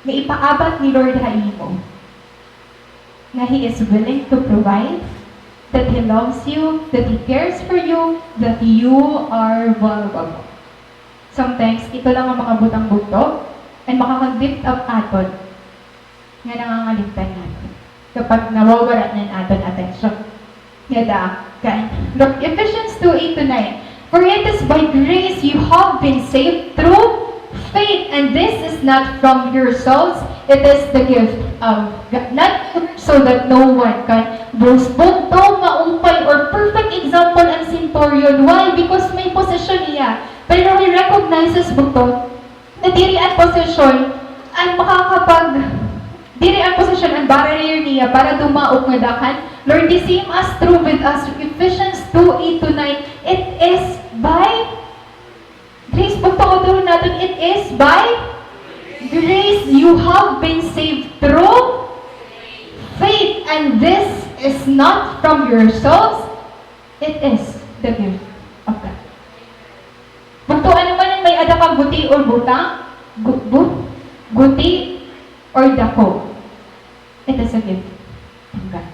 Nga ipaabat ni Lord ha imo nga He is willing to provide, that He loves you, that He cares for you, that you are valuable. Sometimes, ito lang an mga butang bugto, an makakag-lift up aton, nga nangangalimtan naton kapag nawawara na an aton atensyon. Ngada, kan, look, Ephesians two eight to nine. "For it is by grace you have been saved through faith, and this is not from yourselves, it is the gift of God, not so that no one can boast." Bugto, maupay, or perfect example an centurion. Why? Because may posisyon hiya. Pero he recognizes bugto na diri an posisyon an makakapag-, diri an posisyon an barrier niya para dumaop ngada kan Lord. The same as true with us, Ephesians two eight to nine, it is by Grace, bugto, utulon naton, it is by grace you have been saved through faith, and this is not from yourselves, it is the gift of God. Bugto, ano man an may-ada ka, guti or butang, gu-, bu-, guti or dako, it is a gift from God.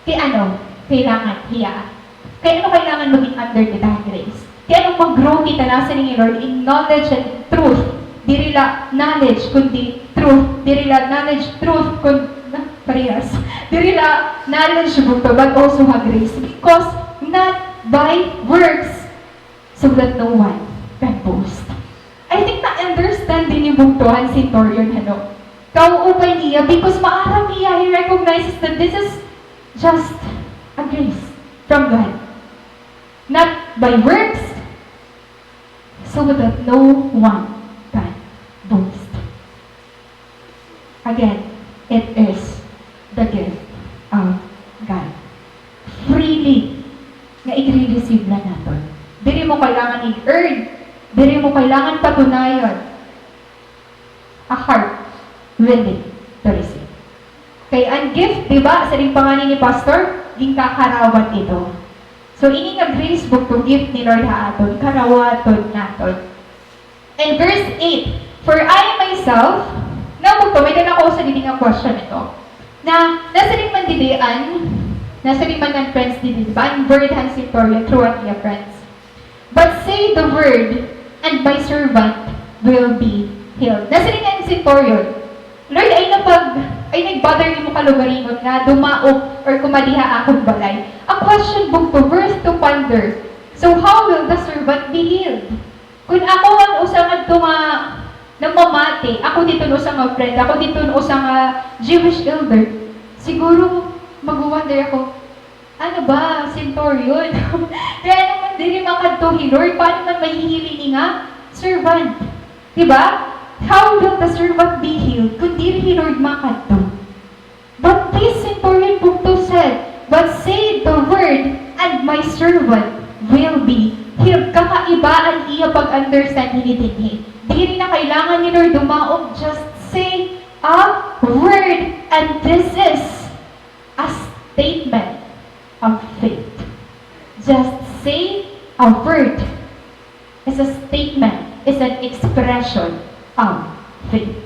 Kay ano kailangan hiya? Kay ano kailangan maging under kita han grace? Kay ano mag-grow kita, nasiring ni Lord, in knowledge and truth. Diri la knowledge, kundi truth. Diri la knowledge, truth, kun-, na, parehas. Diri la knowledge, bugto, but also ha grace. Because not by works, so that no one can boast. I think na-understand dinhi, bugto, han centurion, ano? Kauupay niya, because maaram hiya, he recognizes that this is just a grace from God. Not by works, so that no one can boast. Again, it is the gift of God. Freely nga igre-receive la naton. Diri mo kailangan i-earn. Diri mo kailangan patunayon. A heart willing to receive. Kay an gift, di ba, siring pa ngani ni Pastor, ginkakarawat ito. So, ini nga grace, bugto, gift ni Lord ha aton, karawaton naton. And verse eight, "For I myself," na, bugto, may-ada na ako usa didi nga question ito. Na, nasiring man didi an, nasiring man an friends didi, di ba? An word han centurion through an iya friends. "But say the word, and my servant will be healed." Nasiring an centurion, "Lord, ay napag-, ay nag-bother nimo kalugaringon nga dumaop or kumadi ha akon balay." A question, bugto, worth to ponder. So, how will the servant be healed? Kun ako an usa ngadto nga namamati, ako didto an usa nga friend, ako didto an usa nga Jewish elder, siguro mag-wonder ako, "Ano ba, centurion? Kay ano man diri makadto hi Lord, paano man mahi-heal ini nga servant?" Di ba? "How will the servant be healed kun diri hi Lord makadto?" But this centurion, bugto, said, "But say the word, and my servant will be healed." Kakaiba an iya pag-understand hini dinhi. Diri na kailangan ni Lord dumaop, just say a word, and this is a statement of faith. Just say a word is a statement, is an expression of faith.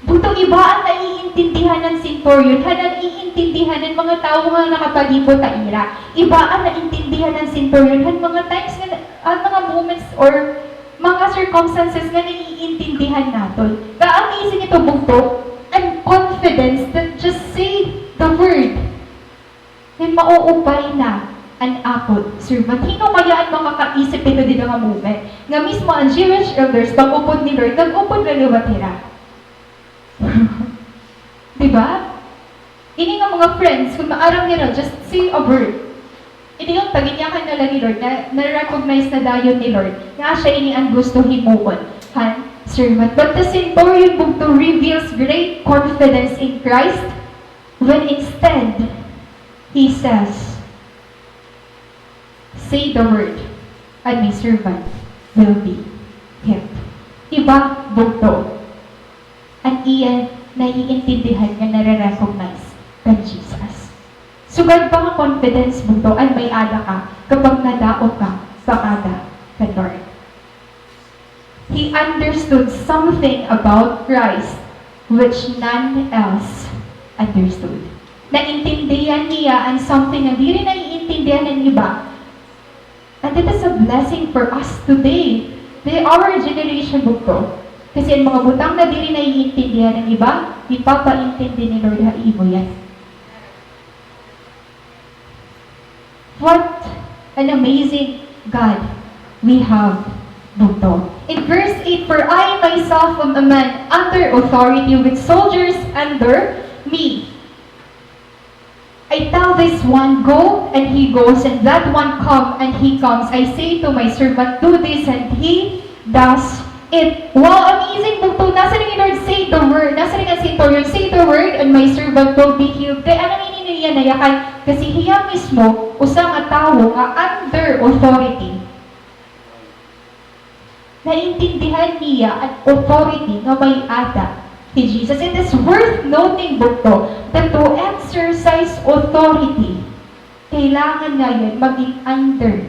Bugto, iba an naiintindihan han centurion han naiintindihan han mga tawo nga nakapalibot ha ira. Iba an naiintindihan han centurion han mga times nga, an mga moments or mga circumstances nga naiintindihan naton. Ka-amazing ito, bugto, an confidence that just say the word. Kay mauupay na an akon servant. Hin-o kaya an makakaisip hito dida nga moment? Nga mismo an Jewish elders, pag-upod ni Lord, nag-upod la liwat hira. Di ba? Ini nga mga friends, kun maaram nira, just say a word. Ini unta, ginyakan na la ni Lord, na, na-recognize na dayon ni Lord nga asya ini an gusto himuon han servant. But the centurion, bugto, reveals great confidence in Christ when instead, he says, "Say the word, and my servant will be healed." Iba, bugto, an iya naiintindihan nga nare-recognize kan Jesus. Sugad pa nga confidence, bugto, an may-ada ka kapag nadaot ka pakada kan Lord. He understood something about Christ which none else understood. Naintindihan niya an something nga diri naiintindihan han iba. And it is a blessing for us today. The, our generation, bugto. Kasi an mga butang nga diri naiintindihan han iba, ipapaintindi ni Lord ha imo yan. What an amazing God we have, bugto. In verse eight, "For I myself am a man under authority with soldiers under me. I tell this one, 'Go,' and he goes, and that one, 'Come,' and he comes. I say to my servant, 'Do this,' and he does it." Wow, amazing, bugto. Nasiring ni Lord, "Say the word." Nasiring an centurion, "Say the word, and my servant will be healed." Kay ano ini ni niya nayakan, kasi hiya mismo, usa nga tawo nga under authority. Naintindihan niya an authority nga may-ada hi Jesus. It is worth noting, bugto, that to exercise authority, kailangan ngay-an maging under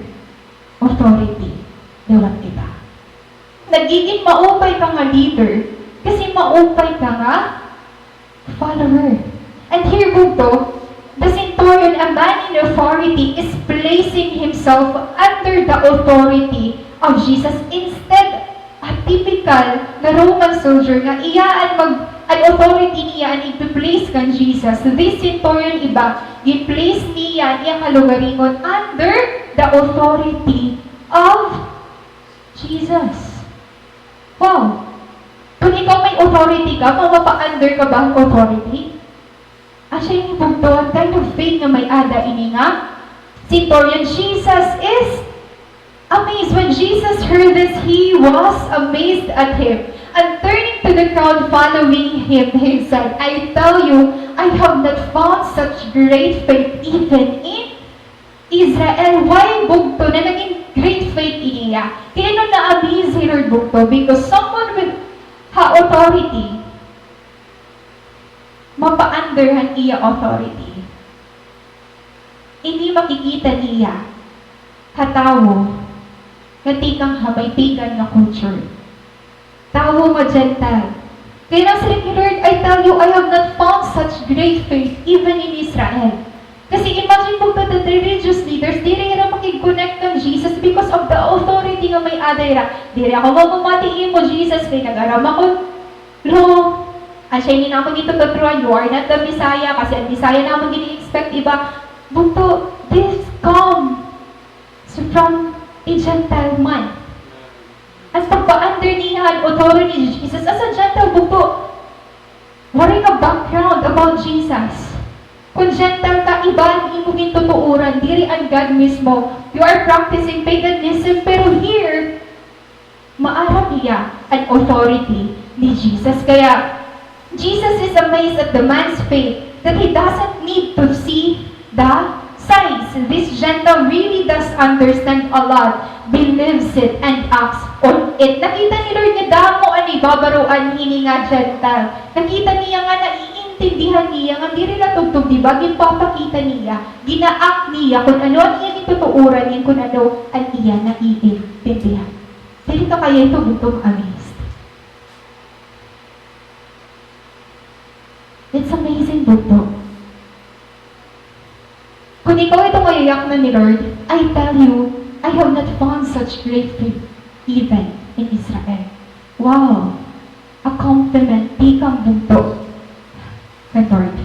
authority liwat iba. Nagiging maupay ka nga leader kasi maupay ka nga follower. And here, bugto, the centurion, a man in authority, is placing himself under the authority of Jesus. Instead, a typical nga Roman soldier nga iya an mag-, an authority niya an ipi-place kan Jesus, this centurion iba, gi-place niya an iya kalugaringon under the authority of Jesus. Wow! Kon ikaw may authority ka, mapa-under ka ba han authority? Asya ini, bugto, an kind of faith nga may-ada ini nga centurion. Jesus is amazed. When Jesus heard this, he was amazed at him. And turning to the crowd following him, he said, "I tell you, I have not found such great faith even in Israel." Why, bugto, na naging great faith ini iya? Kay ano na-amaze hi Lord, bugto? Because someone with ha authority, mapa-under han iya authority. Ini makikita niya ha tawo nga tikang ha may pagan nga culture. Tawo nga Gentile. Kay nasiring hi Lord, "I tell you, I have not found such great faith even in Israel." Kasi imagine, bugto, the religious leaders, diri hira makig-connect kan Jesus because of the authority nga may-ada hira. "Diri ako magpamati imo, Jesus, kay nag-aram ako law. Asya ini namon gitututuran, you are not the Messiah, kasi an Messiah namon gini-expect iba." Bugto, this come from a Gentile man. An pagpa-under niya han authority ni Jesus as a Gentile, bugto, waray ka background about Jesus. Kon Gentile ka, iba an imo gintutuoran, diri an God mismo. You are practicing paganism, pero here, maaram hiya an authority ni Jesus. Kaya, Jesus is amazed at the man's faith that he doesn't need to see the signs. This Gentile really does understand a lot, believes it, and acts on it. Nakita ni Lord nga damo an ibabaroan hini nga Gentile. Nakita niya nga naiintindihan niya nga diri la tubtob, di ba? Ginpapakita niya, gina-act niya kon ano an iya gintutuoran ngan kon ano an iya naiintindihan. Diri ka kaya ito, bugto, ma-amazed? It's amazing, bugto. Kon ikaw ito nga yayaknan ni Lord, I tell you, I have not found such great faith even in Israel. Wow! A compliment, tikang bugto kan Lord.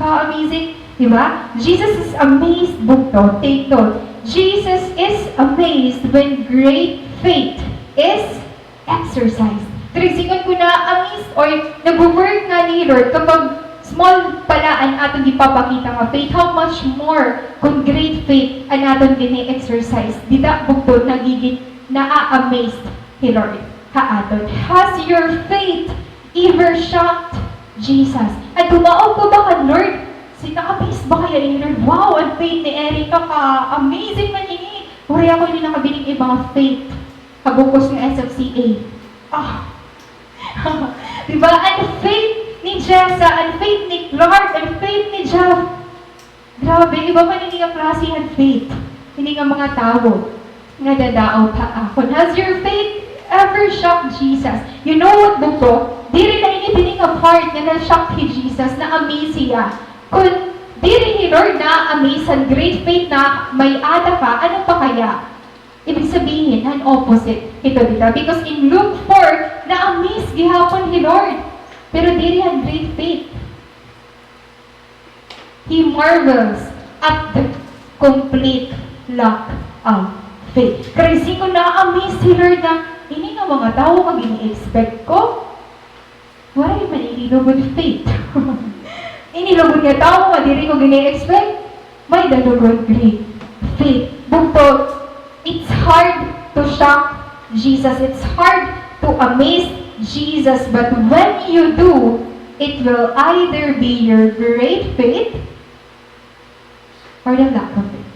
Ka-amazing, di ba? Jesus is amazed, bugto. Take note. Jesus is amazed when great faith is exercised. Karuyag sidngon ko, na-amazed or nagwo-work ngani hi Lord kapag small pa la an aton ginpapakita nga faith. How much more kon great faith an aton gini-exercise? Dida, bugto, nagigin, naa-amazed hi Lord ha aton. Has your faith ever shocked Jesus? An dumaog ka ba kan Lord, si, na-amaze ba kaya ini, Lord? Wow, an faith ni Erica, ka-amazing man ini. Waray ako ini nakabiling iba nga faith ha bug-os nga S F C A. Ah. Di ba? An faith ni Jessa, an faith ni Clark, an faith ni Jeff. Grabe, iba man ini nga klase han faith. Ini nga mga tawo nga dadaog ha akon. Has your faith ever shocked Jesus? You know what, bugto? Diri la ini dinhi nga part nga na-shock hi Jesus, na-amaze hiya. Kon diri hi Lord na-amaze han great faith na may-ada ka, ano pa kaya? Ibig sabihin, an opposite ito dida. Because in Luke four, na-amaze gihapon hi Lord. Pero diri han great faith. He marvels at the complete lack of faith. Karuyag sidngon, na-amaze hi Lord nga, ini nga mga tawo nga gini-expect ko, waray man ini lugod faith. Ini lugod nga tawo nga diri ko gini-expect, may-ada lugod great faith. Bugto, it's hard to shock Jesus. It's hard to amaze Jesus. But when you do, It will either be your great faith or the lack of it.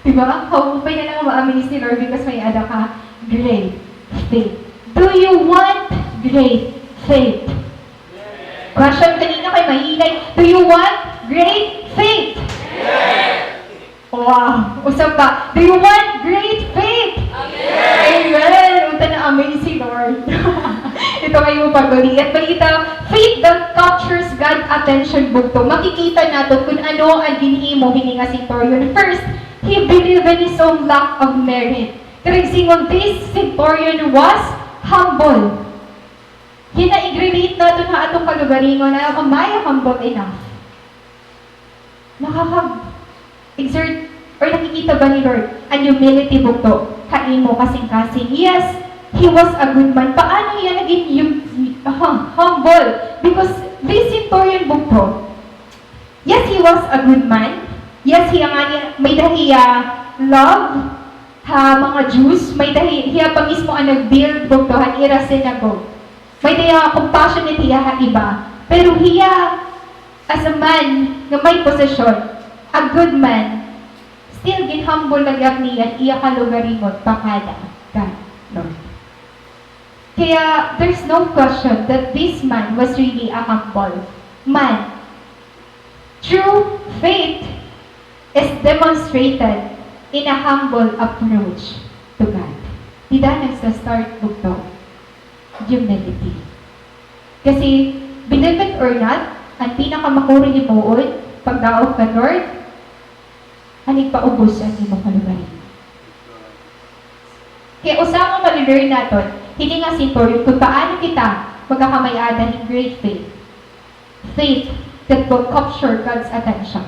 Di ba? Kaupay na lang ma-amaze ni Lord because may-ada ka great faith. Do you want great faith? Question kanina kay mahinay, do you want great faith? Wow! Usa pa, do you want great faith? Amen! Amen! Unta na-amaze si Lord. Ito kayo pag-uliit. Balita, faith that captures God attention, bugto. Makikita naton kun ano an ginhimo hini nga centurion. First, he believed in his own lack of merit. Karuyag sidngon, this centurion was humble. Hinaig-relate naton ha aton kalugaringon na, am I humble enough? Nakaka-exert or nakikita ba ni Lord an humility, bugto, ha imo kasingkasing? Yes, he was a good man. Paano hiya naging hum-, aha, humble? Because this centurion, bugto, yes, he was a good man. Yes, hiya ngani, may-ada hiya love ha mga Jews, may-ada hi-, hiya pa mismo an nag-build, bugto, han ira synagogue. May-ada hiya compassionate hiya ha iba. Pero hiya, as a man nga may posisyon, a good man, still ginhumble na gihap niya an iya kalugaringon pakada kan Lord. Kaya, there's no question that this man was really a humble man. True faith is demonstrated in a humble approach to God. Dida nagsa-start, bugto, humility. Kasi, believe it or not, an pinakamakuri himuon pagdaog kan Lord, an igpaubos an imo kalugaringon. Kaya usa nga mali-learn naton hini nga centurion kun paano kita magkakamay-ada hin great faith. Faith that will capture God's attention.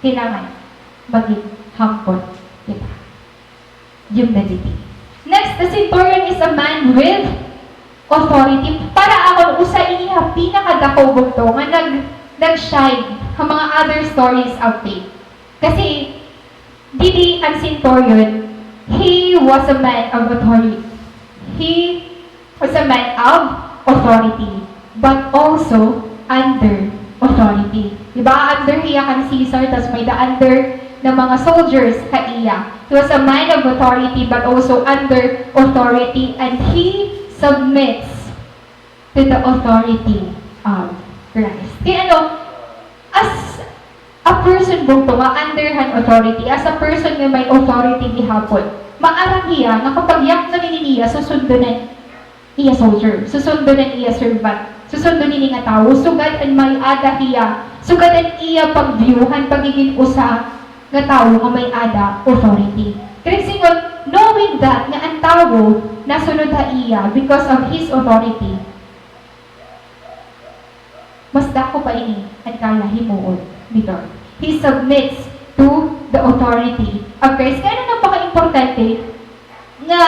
Kailangan maging humble kita. Humility. Next, the centurion is a man with authority. Para akon, usa ini ha pinakadako, bugto, nga nag-, nag-shine ha mga other stories of faith. Kasi, didi an centurion, he was a man of authority. He was a man of authority, but also under authority. Di ba? Under hiya kan Caesar, tas may-ada under na mga soldiers ha iya. He was a man of authority, but also under authority, and he submits to the authority of Christ. Kaya ano, as a person, bugto, nga under han authority, as a person nga may authority gihapon, maaram hiya nga kapag yaknon ini niya, susundonan iya soldier, susundonan iya servant, susundonan ini nga tawo, sugad an may-ada hiya, sugad an iya pag-view han pagigin usa nga tawo nga may-ada authority. Kaya sidngon, knowing that nga an tawo nasunod ha iya because of his authority, mas dako pa ini an kaya himuon ni Lord. He submits to the authority of Christ. Kaya ano napaka-importante nga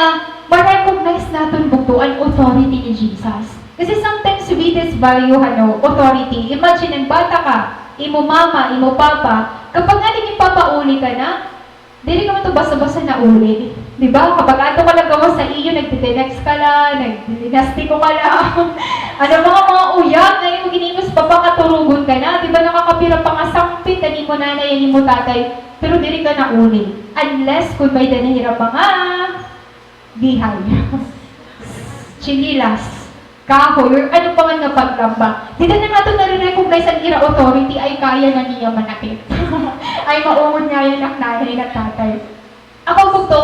ma-recognize naton, bugto, an authority ni Jesus. Kasi sometimes we disvalue, ano, authority. Imagine, an bata ka, imo mama, imo papa, kapag ngani ginpapauli ka na, diri ka man to basta-basta nauli. Di ba? Kapag adto ka la gawas ha iyo, nagtitenext ka la, nagdidinastiko ka la. Ano, mga, mga uyab nga imo ginhimo sa papa, katurugon ka na. Di ba, nakakapira pa nga sangpit an imo nanay, an imo tatay, pero diri ka nauli. Unless kun may-ada na hira mga bihay, tsinilas, kahoy, or ano pa man nga paglamba. Dida na nga to nare-recognize an ira authority, ay kaya na niya manakit. Ay maungod nga yana ak nanay, nak tatay. Ako, bugto,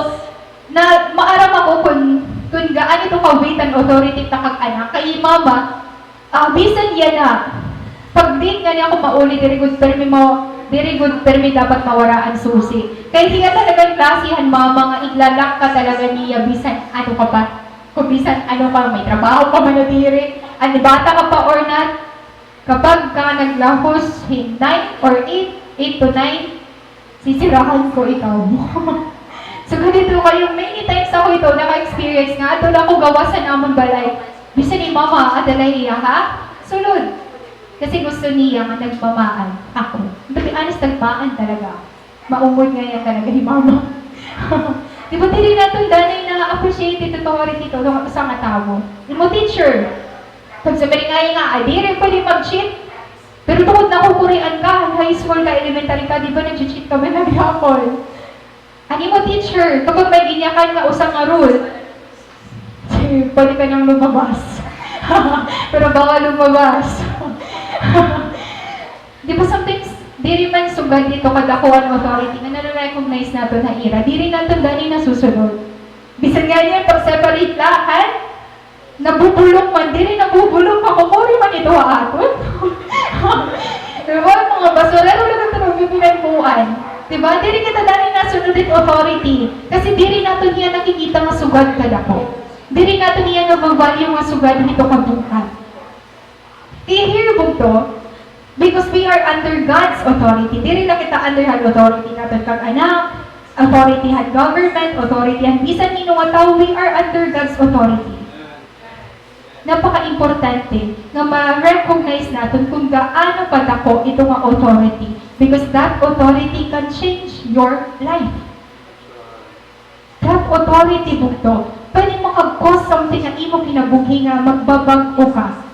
na maaram ako kun, kun gaano ito ka-weight an authority ta kag anak. Kay mama, ah, bisan yana, pag-date ngani ako mauli, diri gud permi ma-, diri gud permi dapat mawara an susi. Kay hiya talaga an klase han mama nga iglalak ka talaga niya bisan ano ka pa. Kun bisan ano ka, may trabaho ka man o diri, an bata ka pa or not, kapag ka naglahos hin nine or eight, eight to nine, sisirahan ko ikaw. So, ganito kayo, many times ako ito naka-experience nga, adto la ako gawas han amon balay. Bisan hi mama, adto la hiya ha sulod. Kasi gusto niya nga nagmamaan ako. To be honest, nagmaan talaga. Maungod nga yana talaga hi mama. Di ba diri naton danay na-appreciate it authority to, to sa nga tawo? Imo teacher. Pag sa maringay nga, ay, diri pwede mag-cheat. Pero tungod nakukurian ka, high school ka, elementary ka, di ba nag-cheat ka man gihapon? An imo teacher, kapag may ginyakan nga usa nga rule, pwede ka nang lumabas. Pero bawal lumabas. Di ba sometimes, diri man sugad hito kadako an authority nga nare-recognize naton ha ira. Diri naton gani nasusunod. Bisan nga niya, pag-separate la, ha? Nabubulong man, diri nabubulong, makukuri man ito ha aton. Di ba? Mga basurero la ito nga pinanguan. Di ba? Diri kita gani nasunod it authority. Kasi diri naton hiya nakikita nga sugad kadako. Diri naton hiya naba-value nga sugad hito kabuhat. Kay here, bugto, because we are under God's authority. Diri la kita under han authority naton kag anak, authority han government, authority han bisan hin-o nga tawo, we are under God's authority. Napaka-importante nga ma-recognize naton kon gaano kadako ito nga authority, because that authority can change your life. That authority, bugto, pwede makag-cause something ha imo kinabuhi nga magbabag-o ka.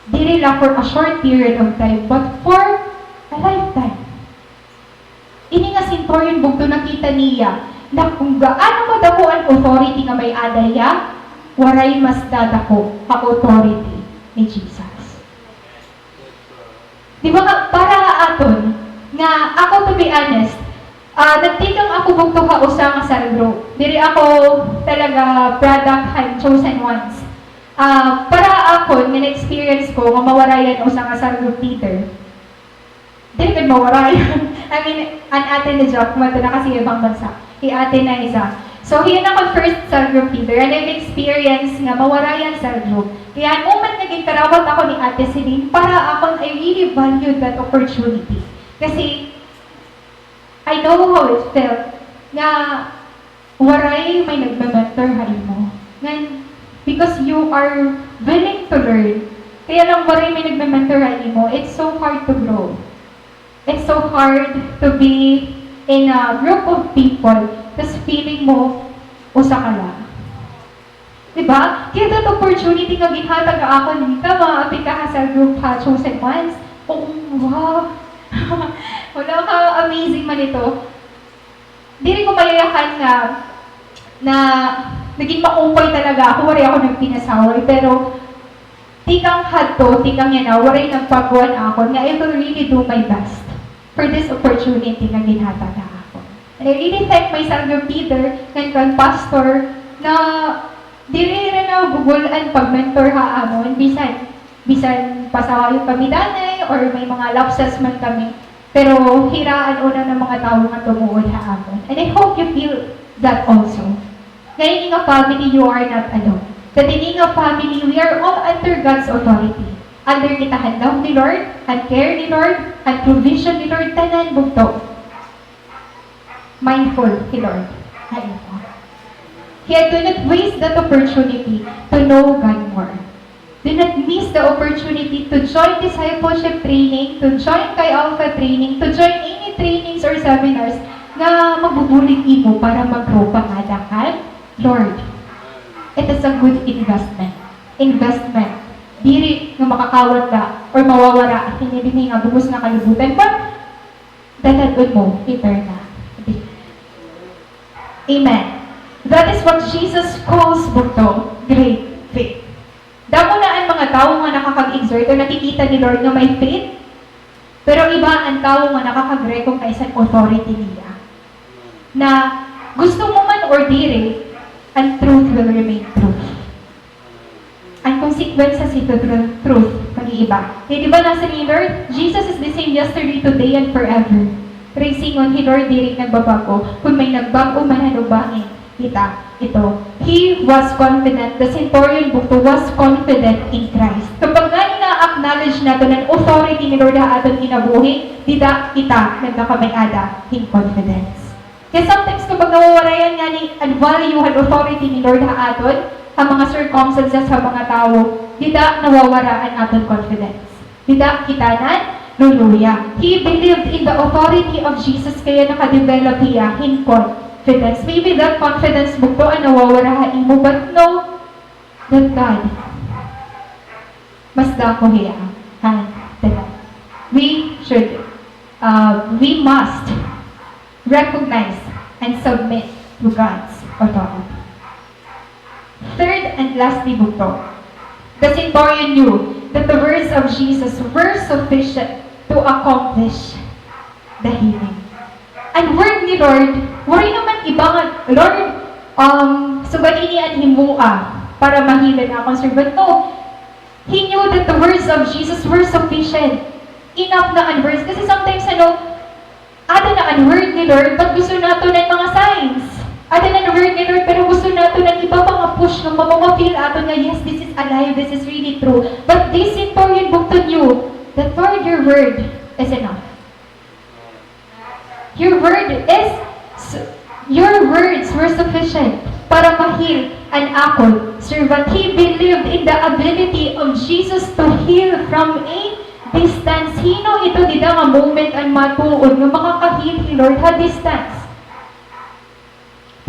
Diri la for a short period of time, but for a lifetime. Ini nga centurion, bugto, nakita niya na kon gaano kadako an authority nga may-ada hiya, waray mas dadako ha authority ni Jesus. Di ba nga, para aton, nga ako, to be honest, ah, nagtikang ako bugto ha usa nga cell group. Diri ako talaga product han Chosen Ones. Ah, para akon, nga na-experience ko nga mawarayan usa nga cell group leader. Diri gud mawarayan. I mean, an ate ni Jock, madto na kasi ibang bansa. Hi Ate Naiza. So, hiya an akon first cell group leader, and I've experienced nga mawarayan cell group. Kaya, an moment nga ginkarawat ako ni Ate Celine, para akon, I really valued that opportunity. Kasi, I know how it felt nga waray may nagme-mentor ha imo. Ngan, because you are willing to learn, kaya lang waray may nagme-mentor ha imo, it's so hard to grow. It's so hard to be in a group of people, tas feeling mo, usa ka la. Di ba? Kaya that opportunity nga ginhatag ha akon, ka maapil ka ha cell group ha Chosen Ones. Oo, wow. Wala ka, amazing man ito. Diri ko mayayakan nga na naging maupay talaga ako, waray ako nagpinasaway, pero tikang hadto, tikang yana, waray nagpakuan akon nga I will really do my best for this opportunity nga ginhatag ha akon. And I really thank my cell group leader ngan kan pastor na diri hira nagugul-an pag-mentor ha amon, bisan, bisan pasaway kami danay or may mga lapses man kami. Pero hira an una nga mga tawo nga tumuod ha amon. And I hope you feel that also. Nga ini nga family, you are not alone. That ini nga family, we are all under God's authority. Under kita han love ni Lord, han care ni Lord, han provision ni Lord, tanan bugto. Mindful hi Lord ha imo. Kaya do not waste that opportunity to know God more. Do not miss the opportunity to join discipleship training, to join Chi Alpha training, to join any trainings or seminars nga magbubulig imo para mag-grow pa ngada kan Lord. It is a good investment. Investment. Diri nga makakawat ka or mawawara hini dinhi nga bug-os nga kalibutan, but dadad-on mo eternal. Amen. That is what Jesus calls, bugto, great faith. Damo na an mga tawo nga nakakag-exert o nakikita ni Lord nga may faith, pero iba an tawo nga nakakag-recognize an authority niya. Na gusto mo man or diri, an truth will remain truth. An consequences hito tru-, truth, mag-iiba. Kay di ba nasiring ni Lord, Jesus is the same yesterday, today, and forever. Pero singon hi Lord, diri nagbabag-o. Kon may nagbag-o man han ubangin, kita, ito. He was confident, the centurion bugto was confident in Christ. Kapag ngani na-acknowledge naton an authority ni Lord ha aton kinabuhi, dida kita nagkakamay-ada hin confidence. Kaya sometimes kapag nawawarayan ngani an value han authority ni Lord ha aton, ha mga circumstances, ha mga tawo, dida nawawara an aton confidence. Dida kita nanluluya. He believed in the authority of Jesus, kaya naka-develop hiya hin con-, confidence. Maybe that confidence bugto an nawawara ha imo, but know that God, mas dako hiya. Ha? That we should, uh, we must recognize and submit to God's authority. Third and lastly, bugto, the centurion knew that the words of Jesus were sufficient to accomplish the healing. An word ni Lord, waray naman iba nga, "Lord, um, sugad ini an himoa para mahilin akon servant." No. He knew that the words of Jesus were sufficient. Enough na an words. Kasi sometimes, ano, aada na an word ni Lord, but gusto naton an mga signs. Aada na an word ni Lord, pero gusto naton an iba pa nga push nga mama-feel aton nga, "Yes, this is alive, this is really true." But this centurion bugto knew that, "Lord, your word is enough." Your word is, your words were sufficient para ma-heal an akon servant. He believed in the ability of Jesus to heal from a distance. Hin-o ito dida nga moment an matuod nga makaka-heal hi Lord ha distance?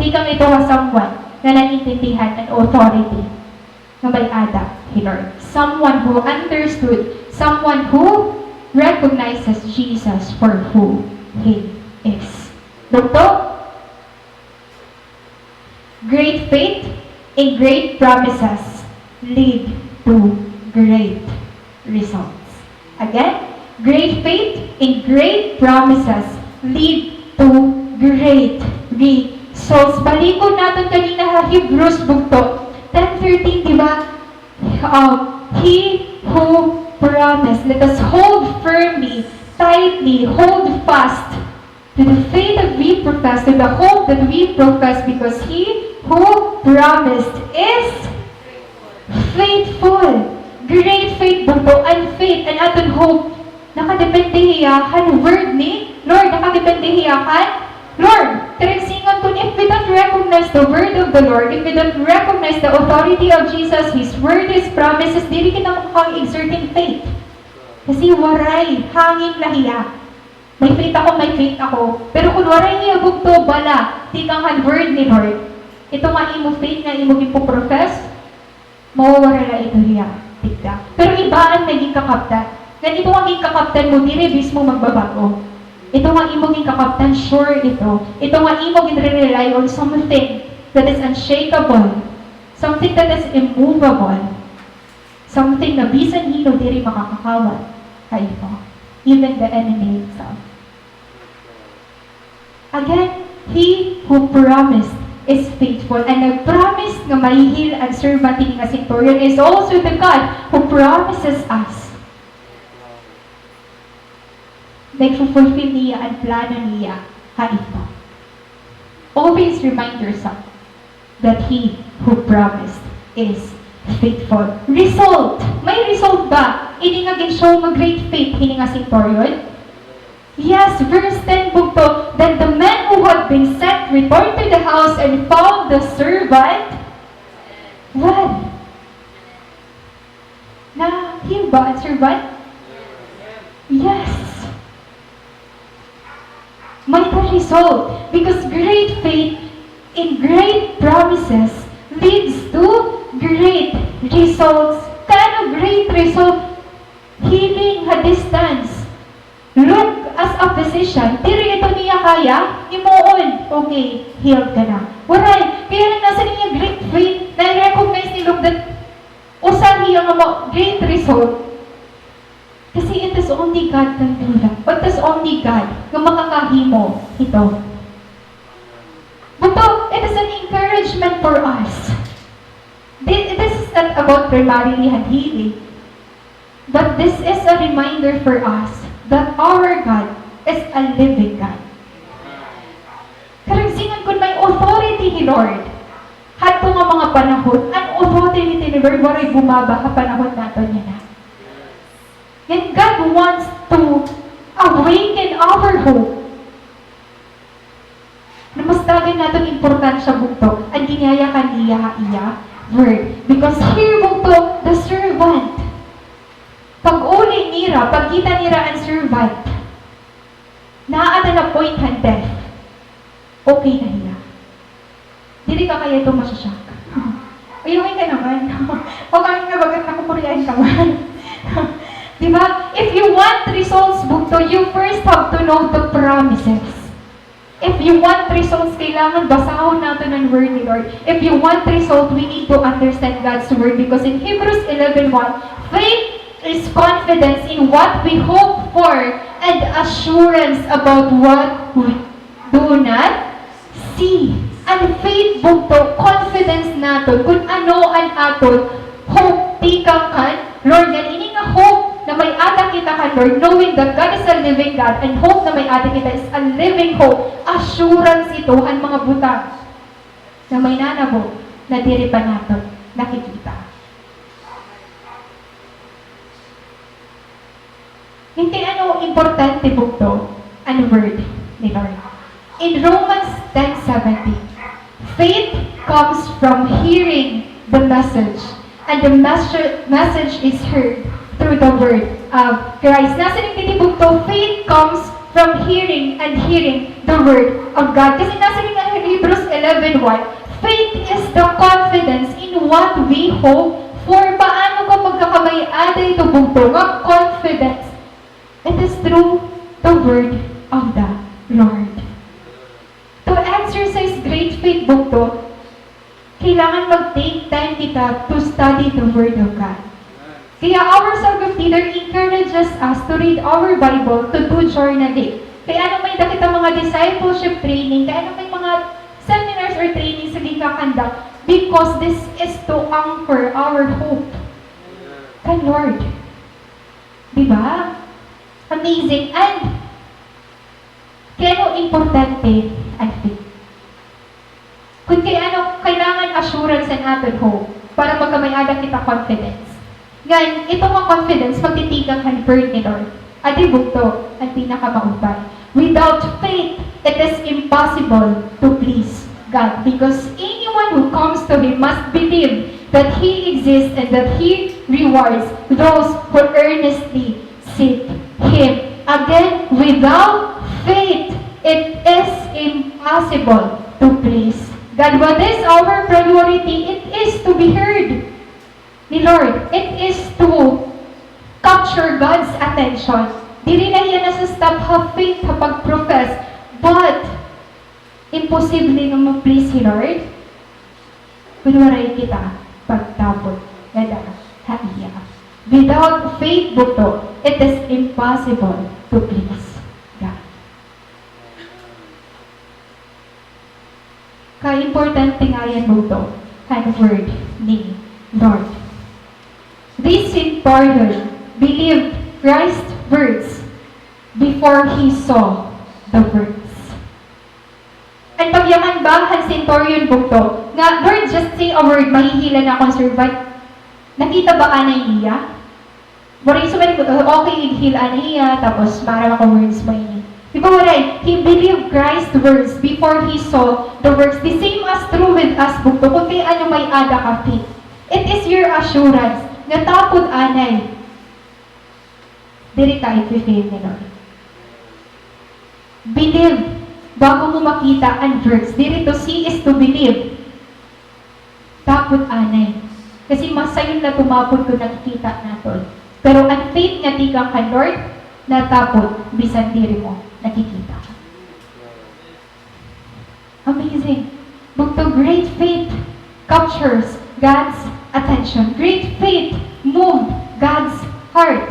Tikang ito ha someone nga naintindihan an authority nga may-ada hi Lord. Someone who understood, someone who recognizes Jesus for who He is. Bugto, great faith and great promises lead to great results. Again, great faith and great promises lead to great results. Balikon naton kanina ha Hebrews bugto, ten thirteen, di ba? Um, he who promised, let us hold firmly, tightly, hold fast to the faith that we profess, to the hope that we profess, because he who promised is faithful. Great faith bugto, an faith, an aton hope. Nakadepende hiya han word ni Lord, nakadepende hiya han Lord. Karuyag sidngon kon if we don't recognize the word of the Lord, if we don't recognize the authority of Jesus, His word, His promises, diri kita makaka-exert hin faith. Kasi waray, hangin la hiya. May faith ako, may faith ako. Pero kon waray hiya bugto, bala, tikang han word ni Lord, ito nga imo faith nga imo ginpo-profess, mawawara la ito hiya tikang. Pero iba an may ginkakaptan. Ngan ito nga ginkakaptan mo, diri mismo magbabag-o. Ito nga imo ginkakaptan, sure ito. Ito nga imo ginre-rely on something that is unshakable, something that is immovable. Something na bisan hin-o diri makakakawat ha imo, even the enemy himself. Again, he who promised is faithful. An nag-promise nga mahihil an servant hini nga centurion is also the God who promises us. Nagfu-fulfill niya an plano niya ha imo. Always remind yourself that he who promised is faithful. Result! May result ba ini nga gin-show nga great faith hini nga centurion? Yes, verse ten bugto, then the men who had been sent returned to the house and found the servant well. Na-heal ba an servant? Yes. May result, because great faith in great promises leads to great results. Kay ano great result? Healing ha distance. Look, as a physician, diri ito niya kaya himuon, "Okay, healed ka na." Waray. Kay ano, nasa niya great faith, na-recognize ni Luke that usa hiya nga ma-, great result. Kasi it is only God can do that. It is only God nga makakahimo hito. Bugto, it is an encouragement for us. Thi-, this is not about primarily han healing, but this is a reminder for us that our God is a living God. Karuyag sidngon kon may authority hi Lord hadto nga mga panahon, an authority ni Lord waray bumaba ha panahon naton yana. And God wants to awaken our hope. Namastagan naton importansya bugto an ginyayakan niya ha iya word. Because here bugto, the servant. Pag-uli nira, pagkita nira an servant, naada na point han death. Okay na hiya. Diri ka kaya ito masya-shock. Uy, uy ka naman. O, kaya nga bagat nakukurian ka man. Di ba? If you want results, bugto, you first have to know the promises. If you want results, kailangan basahon naton an word ni Lord. If you want result, we need to understand God's word, because in Hebrews eleven one, faith is confidence in what we hope for and assurance about what we do not see. An faith, bugto, confidence naton kun ano an aton hope tikang kan Lord. Ngan ini nga hope na may-ada kita kan Lord, knowing that God is a living God, and hope na may-ada kita is a living hope. Assurance ito han mga butang na may nanabo na diri pa naton nakikita. Ngan kay ano importante, bugto, an word ni Lord? In Romans ten seventeen, faith comes from hearing the message, and the mes-, message is heard through the word of Christ. Nasiring didi, bugto, faith comes from hearing, and hearing the word of God. Kasi nasiring nga Hebrews eleven one, faith is the confidence in what we hope for. Paano kapag ka may-ada ito, bugto, nga confidence? It is through the word of the Lord. To exercise great faith, bugto, kailangan mag-take time kita to study the Word of God. Kaya our Sangha of Leader encourages us to read our Bible, to do journaling. Kay ano may-ada kita mga discipleship training, kay ano may mga seminars or trainings nga gika-conduct, because this is to anchor our hope kan Lord. Di ba? Amazing. And kay ano importante an faith? Kun kay ano, kailangan assurance an aton hope para magkamay-ada kita confidence. Ngan, ito nga confidence, magtitikang han word ni Lord. Adi, bugto, an pinakamaupay. Without faith, it is impossible to please God, because anyone who comes to Him must believe that He exists and that He rewards those who earnestly seek Him. Again, without faith, it is impossible to please God. What is our priority? It is to be heard ni Lord. It is to capture God's attention. Diri la hiya nasa-stop ha faith, ha pag-profess, but imposible nga ma-please hi Lord kun waray kita pagtapot ngada ha iya. Without faith, bugto, it is impossible to please God. Kaimportante ngay-an, bugto, han word ni Lord. This centurion believed Christ's words before he saw the works. An pagyakan ba han centurion, bugto, nga, "Lord, just say a word, mahihila na akon servant." Nakita ba anay niya? Waray, so, uh, okay, heal anay hiya, tapos maaram ako words mo ini. Di ba, waray? He believed Christ's words before he saw the works. The same as true with us, bugto, kun kay ano may-ada ka faith. It is your assurance nga tapod anay, diri ka ifi-fail ni Lord. Believe bago mo makita an works. Diri to see is to believe. Tapod anay. Kasi masayon la tumapod kun nakikita naton. Pero an faith nga tikang kan Lord, natapod bisan diri mo nakikita. Amazing. Bugto, great faith captures God's attention. Great faith moved God's heart.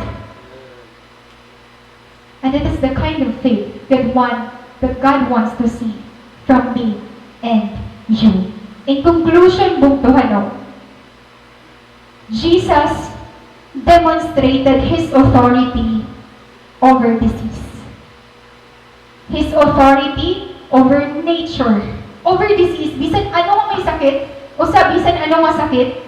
And it is the kind of faith that one, that God wants to see from me and you. In conclusion, bugto, ano, Jesus demonstrated His authority over disease. His authority over nature, over disease. Bisan ano nga may sakit, usa, bisan ano nga sakit,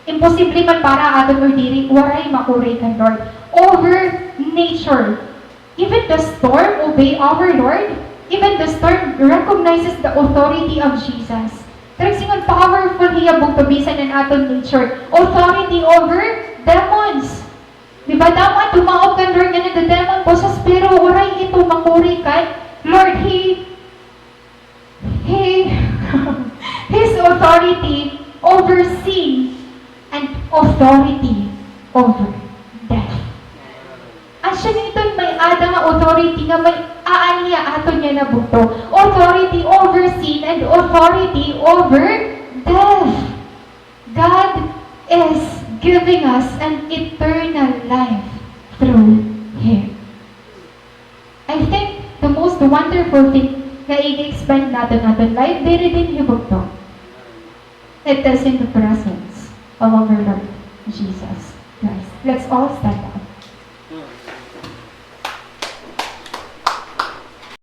imposible man para aton or diri, waray makuri kan Lord. Over nature. Even the storm obey our Lord. Even the storm recognizes the authority of Jesus. Karuyag sidngon, powerful hiya, bugto, bisan an aton nature. Authority over demons. Di ba, damo an dumaop kan Lord nga nagdedemon, possessed, pero waray ito makuri kan Lord. He, he, His authority over sin and authority over death. Asya nga iton may-ada nga authority nga may-ada niya aton nga nabugto. Authority over sin and authority over death. God is giving us an eternal life through Him. I think the most wonderful thing nga i-expend naton aton life, diri dinhi bugto. It is in the presence of our Lord Jesus Christ. Let's all stand up.